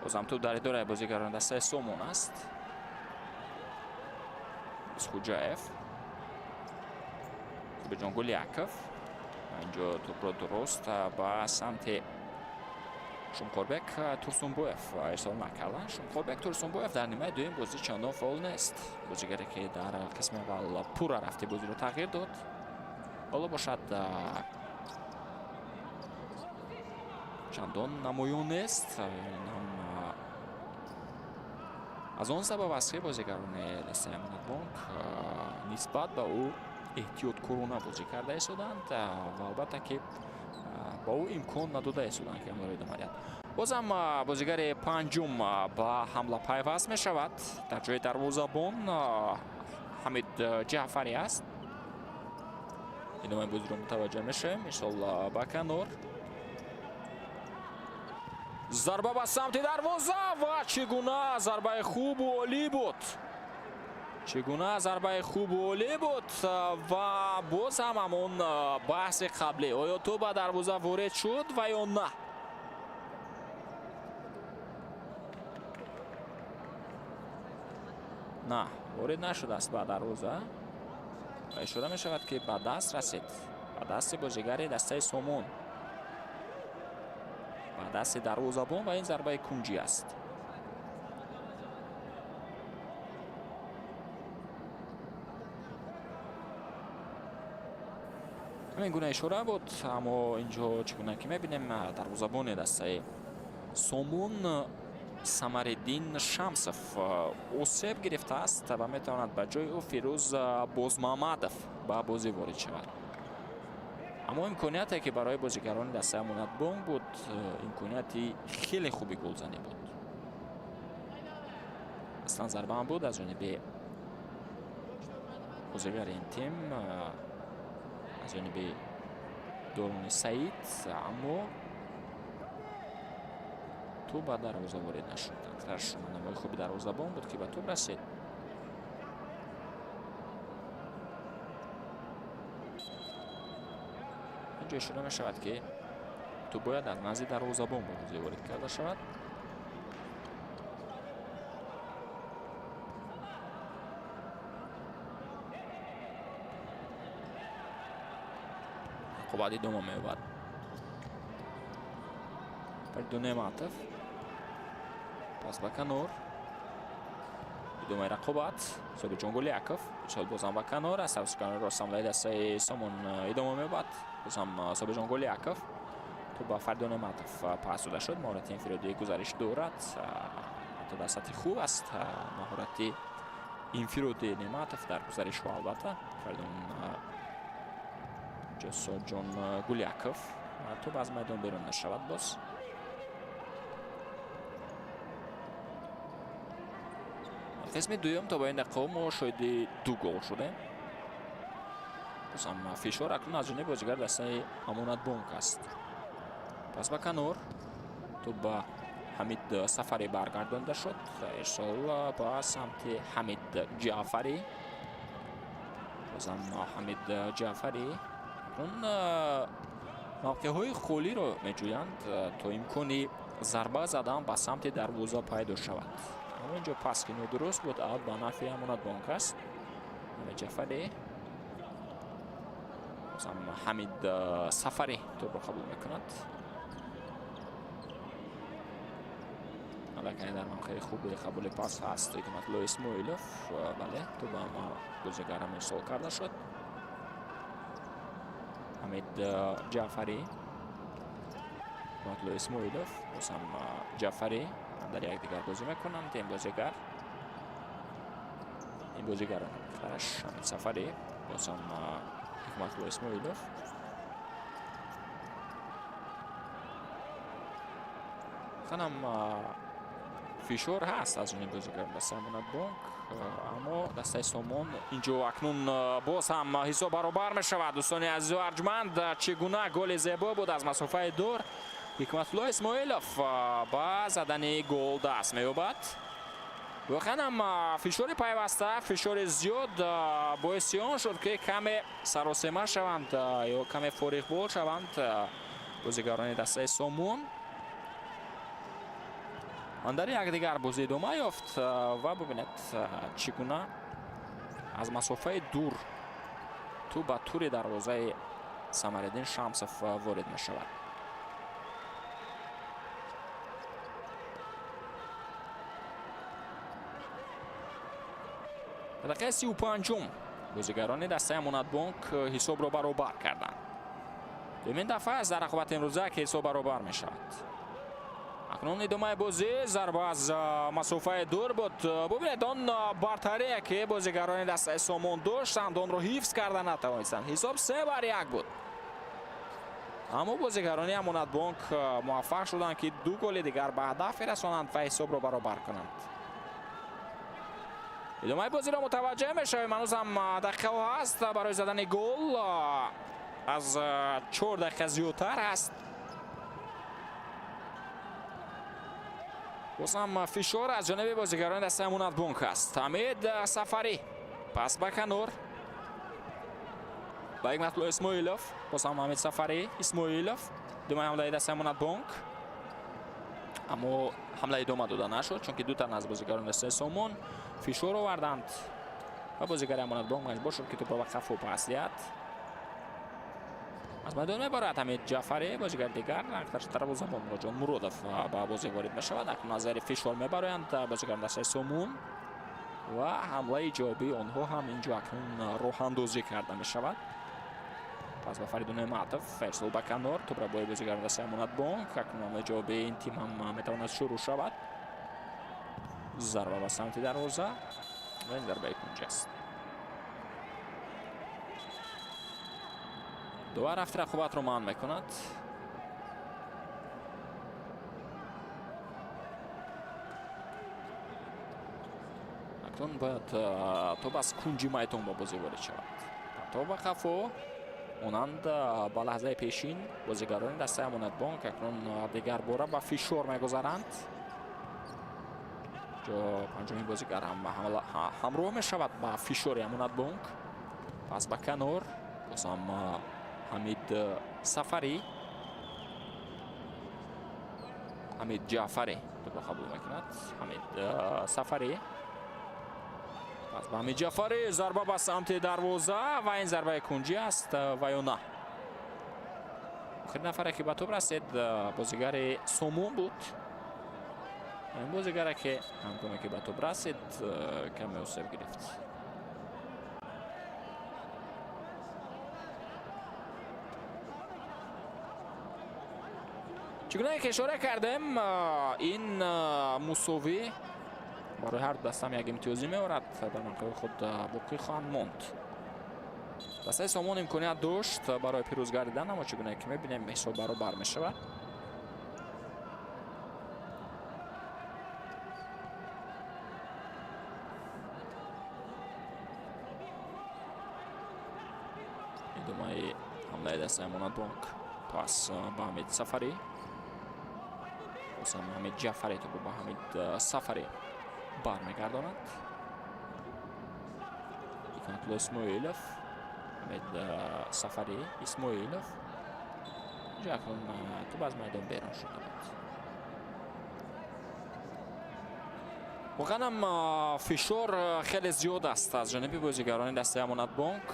A: Бозам туп дар идораи бозигарони дастаи Сомон аст. Хуҷаев, Собирҷон Гуляков. Инҷо тупро дуруст ба самти Шумқорбек Турсунбоев ирсол накардан. Шумқорбек Турсунбоев дар нимаи дуюм бозӣ чандон фаъол нест. Бозигаре, ки дар қисми аввал пурра рафти бозиро тағйир дод, ҳоло бошад чандон намоён нест. Аз он сабаб аст, ки бозигарони дастаи Амонатбонк нисбат ба ӯ эҳтиёткорона бозӣ карда истоданд ва албатта ки ба ӯ имкон надода истоданд, ки ҳамларо идома диҳад. Бозам бозигари панҷум ба ҳамла пайваст мешавад. Дар ҷои дарвозабон Ҳамид Ҷаъфарӣ аст. Идомаи бозиро мутаваҷҷеҳ мешавем. Мисол ба канор. Зарба ба самти дарвоза ва чӣ гуна зарбаи хубу олӣ буд! Чӣ гуна зарбаи хубу олӣ буд ва боз ҳам ҳамон баҳси қаблӣ: оё тӯб ба дарвоза ворид шуд ва ё на? На, ворид нашудааст ба дарвоза ва ишора мешавад, ки ба даст расид, ба дасти бозигари дастаи Сомон, ба дасти дарвозабон ва ин зарбаи кунҷӣ аст. Ҳамин гуна ишора буд, аммо инҷо чӣ гуна ки мебинем, дарвозабони дастаи Сомон Самариддин Шамсов осеб гирифтааст ва метавонад ба ҷои ӯ Фирӯз Бозмамадов ба бозӣ ворид шавад. Аммо имконияте, ки барои бозигарони дастаи Амонатбонк буд, имконияти хеле хуби голзанӣ буд. Аслан зарбаам буд аз ҷониби бозигари ин тим, аз ҷониби Дорони Саид, аммо тӯб ба дарвоза ворид нашуд. Аксараш намои хуби дарвозабон буд, ки ба тӯб расид. Инҷо ишора мешавад, ки тӯб бояд аз назди дарвозабон ба бозӣ ворид карда шавад. Рақобат идома меёбад. Фаридун Неъматов, пас ба канор. Идомаи рақобат. Собирҷон Гуляков ирсол бозам ба канор. Аз тарафи канори рост ҳамлаи дастаи Сомон идома меёбад. Бозам Собирҷон Гуляков, тӯб ба Фаридун Неъматов пас дода шуд. Маҳорати инфиродии гузариш дорад, ҳатто дар сатҳи хуб аст маҳорати инфиродии Неъматов дар гузаришҳо. Албатта, Фаридун Ҷосоҷон Гуляков, тӯб аз майдон берун нашавад. Боз қисми дуюм то ба ин дақиқа мо шоҳиди ду гол шудем. Бозам фишор акнун аз ҷониби бозигари дастаи Амонатбонк аст. Пас ба канор, Тӯб ба Ҳамид Сафарӣ баргардонда шуд. Ирсол ба самти Ҳамид Ҷаъфарӣ. Бозам Ҳамид Ҷаъфарӣ. Он мавқеъҳои холиро меҷӯянд, то имкони зарба задан ба самти дарвоза пайдо шавад. Аммо инҷо пас ки нодуруст буд, аут ба нафъи Амонатбонк аст. Ҳамид Ҷаъфарӣ. Бозам Ҳамид Сафарӣ тӯбро қабул мекунад. Аллакай дар мавқеи хуби қабули пас ҳаст Ҳикматулло Исмоилов. Бале, тӯб ба бозигар ҳам ирсол карда шуд. Ҳамид Ҷаъфарӣ. Ҳикматулло Исмоилов, бозам Ҷаъфарӣ дар якдигар бозӣ мекунанд. Ин бозигарон қараш Ҳамид Сафарӣ, бозам Ҳикматулло Исмоилов. Ханам фишор ҳаст аз ҷониби бозигарон дастаи Амонатбонк, аммо дастаи Сомон инҷо акнун боз ҳам ҳисоб баробар мешавад. Дӯстони азизу арҷманд, чӣ гуна голи зебо буд аз масофаи дур. Ҳикматулло Исмоилов ба задани гол даст меёбад. Воқеан ҳам фишори пайваста, фишори зиёд боиси он шуд, ки каме саросема шаванд ё каме фориғбол шаванд бозигарони дастаи Сомон. Дар якдигар бозӣ идома ёфт ва бибинед, чӣ гуна аз масофаи дур тӯб ба тури дарвозаи Самариддин Шамсов ворид мешавад. Дақиқаи 35-ум бозигарони дастаи Амонатбонк ҳисобро баробар карданд. Дуюмин дафъа аст дар рақобати имрӯза, ки ҳисоб баробар мешавад. Акнун идомаи бозӣ, зарба аз масофаи дур буд. Бубинед, он бартарие, ки бозигарони дастаи Сомон доштанд, онро ҳифз карда натавонистанд. Ҳисоб 3-1 буд. Аммо бозигарони Амонатбонк муваффақ шуданд, ки ду голи дигар ба ҳадаф расонанд ва ҳисобро баробар кунанд. Идомаи бозиро мутаваҷҷеҳ мешавем. Ҳанӯз ҳам дақиқаҳо ҳаст барои задани гол. Аз 4 дақиқа зиёдтар аст. Боз ҳам фишор аз ҷониби бозигарони дастаи Амонатбонк аст. Ҳамид Сафарӣ пас ба канор ба Ҳикматулло Исмоилов, боз ҳам Ҳамид Сафарӣ, Исмоилов, думаи ҳамлаи дастаи Амонатбонк. Аммо ҳамла идома дода нашуд, чунки ду тан аз бозигарони дастаи Сомон фишор оварданд ва бозигари Амонатбонк маҷбур шуд, ки тӯбро ба қафо пас диҳад. Аз майдон мебарад Ҳамид Ҷаъфарӣ, бозигари дигар дарвозабон Муроҷон Муродов ба бозӣ ворид мешавад. Акнун аз зери фишор мебароянд бозигарони дастаи Сомон ва ҳамлаи ҷавобии онҳо ҳам инҷо акнун роҳандозӣ карда мешавад. Пас ба Фаридун Неъматов, ирсол ба канор, тӯбро бо бозигарони дастаи Амонатбонк. Акнун ҳамлаи ҷавобии ин тим ҳам метавонад шурӯъ шавад. Зарба ба самти дарвоза ва ин зарбаи кунҷ аст. Довар рафти рақобатро манъ мекунад. Акнун бояд тӯб аз кунҷи майдон ба бозӣ ворид шавад. То ба қафо, монанд ба лаҳзаи пешин, бозигарони дастаи Амонатбонк акнун дигар бора ба фишор мегузаранд. Ҷо панҷумин бозигар ҳам ҳамроҳ мешавад ба фишори Амонатбонк. Пас ба канор, бозам Ҳамид Сафарӣ, Ҳамид Ҷаъфарӣ тӯбро қабул мекунад. Ҳамид Сафарӣ, пас ба Ҳамид Ҷаъфарӣ, зарба ба самти дарвоза ва ин зарбаи кунҷӣ аст ва ё на. Охири нафаре, ки ба тӯб расид, бозигари Сомон буд. Ин бозигаре, ки ҳангоме ки ба тӯб расид, каме осеб гирифт. Чӣ гуна ки ишора кардем, ин мусовӣ барои ҳар ду дастам як имтиёзӣ меорад, дар мавқеи худ боқӣ хоҳанд монд. Дастаи Сомон имконият дошт барои пирӯз гардидан, аммо чӣ гуна ки мебинем, ҳисоб баробар мешавад. Идомаи ҳамлаи дастаи Амонатбонк, пас ба Ҳамид Сафарӣ. Боз ҳам Ҳамид Ҷафарӣ тӯбро ба Ҳамид Сафарӣ бармегардонад. Ҳикматулло Исмоилов, Ҳамид Сафарӣ, Исмоилов. Инҷо акнун тӯб аз майдон берун шуда буд. Воқеан ҳам фишор хеле зиёд аст аз ҷониби бозигарони дастаи Амонатбонк.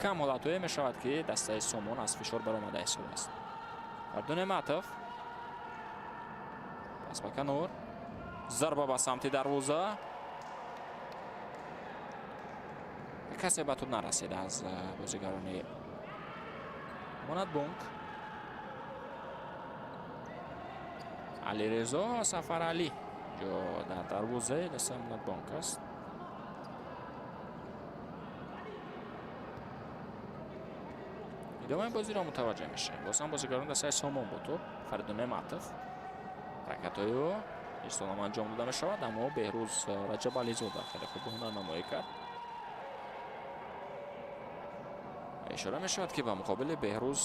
A: Кам ҳолатҳое мешавад, ки дастаи Сомон аз фишор баромада истодааст. Фардун Неъматов, пас ба канор, зарба ба самти дарвоза. Касе ба тӯб нарасид аз бозигарони Амонатбонк. Алирезо Сафаралӣ ҷо дар дарвозаи дастаи Амонатбонк аст. Идомаи бозиро мутаваҷҷеҳ мешавем. Боз ҳам бозигарони дастаи Сомон бо тӯб. Фаридун Неъматов, ҳаракатҳои ӯ ирсолам анҷом дода мешавад, аммо Беҳрӯз Раҷабализода хеле хуб ҳунарнамоӣ кард. Ишора мешавад, ки ба муқобили Беҳрӯз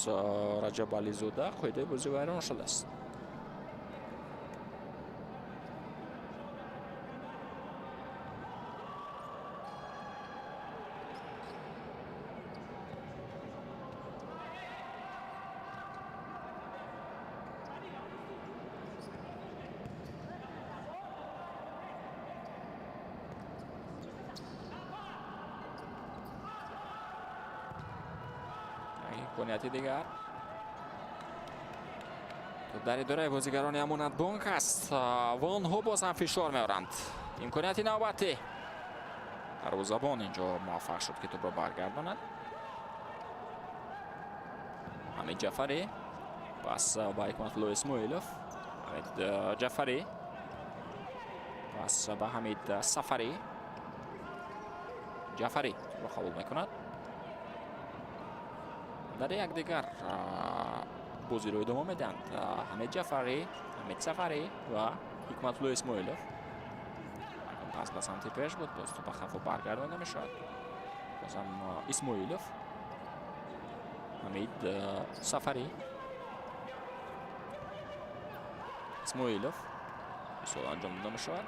A: Раҷабализода қоидаи бозӣ вайрон шудааст. Имконияти дигар, тӯб дар идораи бозигарони Амонатбонк аст ва онҳо боз ҳам фишор меоранд. Имконияти навбатӣ, дарвозабон инҷо муваффақ шуд, ки тӯбро баргардонад. Ҳамид Ҷафарӣ, пас ба Ҳикматулло Исмоилов. Ҳамид Ҷафарӣ, пас ба Ҳамид Сафарӣ. Ҷафарӣ тӯбро қабул мекунад. Дар якдигар бозиро идома медиҳанд Ҳамид Ҷафарӣ, Ҳамид Сафарӣ ва Ҳикматулло Исмоилов. Пас ба самти пеш буд, боз тӯб ба хафо баргардонда мешавад. Бозам Исмоилов, Ҳамид Сафарӣ, Исмоилов, исол анҷом дода мешавад.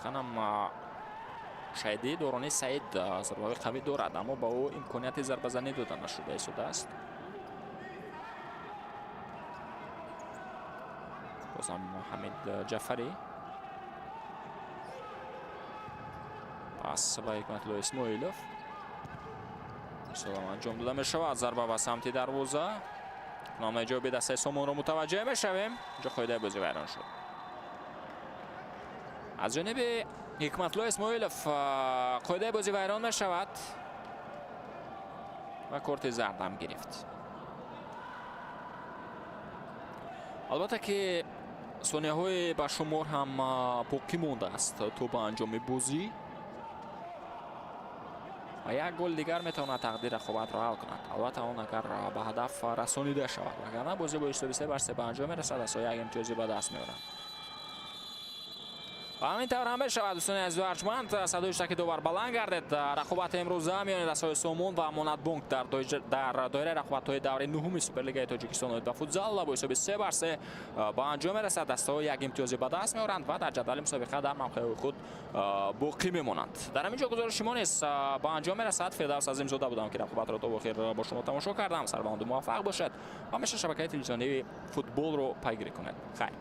A: Ханам Шаҳидӣ Дорони Саид зарбаҳои қавӣ дорад, аммо ба ӯ имконияти зарбазанӣ дода нашуда истодааст. Бозам Ҳамид Ҷафарӣ, пас ба Ҳикматулло Исмоилов. Исолам анҷом дода мешавад, зарба ба самти дарвоза. Номаи ҷавоби дастаи Сомонро мутаваҷҷеҳ мешавем. Инҷо қоидаи бозӣ вайрон шуд. Аз ҷониби Ҳикматулло Исмоилов қоидаи бозӣ вайрон мешавад ва корти зард ҳам гирифт. Албатта ки сонияҳои ба шумор ҳам боқӣ мондааст то ба анҷоми бозӣ ва як гол дигар метавонад тақдир рақобатро ҳал кунад. Албатта, он агар ба ҳадаф расонида шавад, вагарна бозӣ бо ҳисоби 3-3 ба анҷом мерасад, дастҳо як имтиёзӣ ба даст меоранд. Ва ҳамин тавр ҳам мешавад, дӯстони азизу арҷманд, садои иштаки довар баланд гардед. Рақобати имрӯза миёни дастҳои Сомон ва Амонатбонк дар доираи рақобатҳои даври нуҳуми Суперлигаи Тоҷикистон оид ба футзал бо ҳисоби 3-3 ба анҷом мерасад. Дастаҳо як имтиёзӣ ба даст меоранд ва дар ҷадвали мусобиқа дар мавқеи худ боқӣ мемонанд. Дар ҳамин ҷо гузориши мо низ ба анҷом мерасад. Фирдавс Азимзода будам, ки рақобатро то охир бо шумо тамошо кардам. Сарбаланду муваффақ бошед ва ҳамеша шабакаи телевизионии футболро пайгирӣ кунед. Хайр.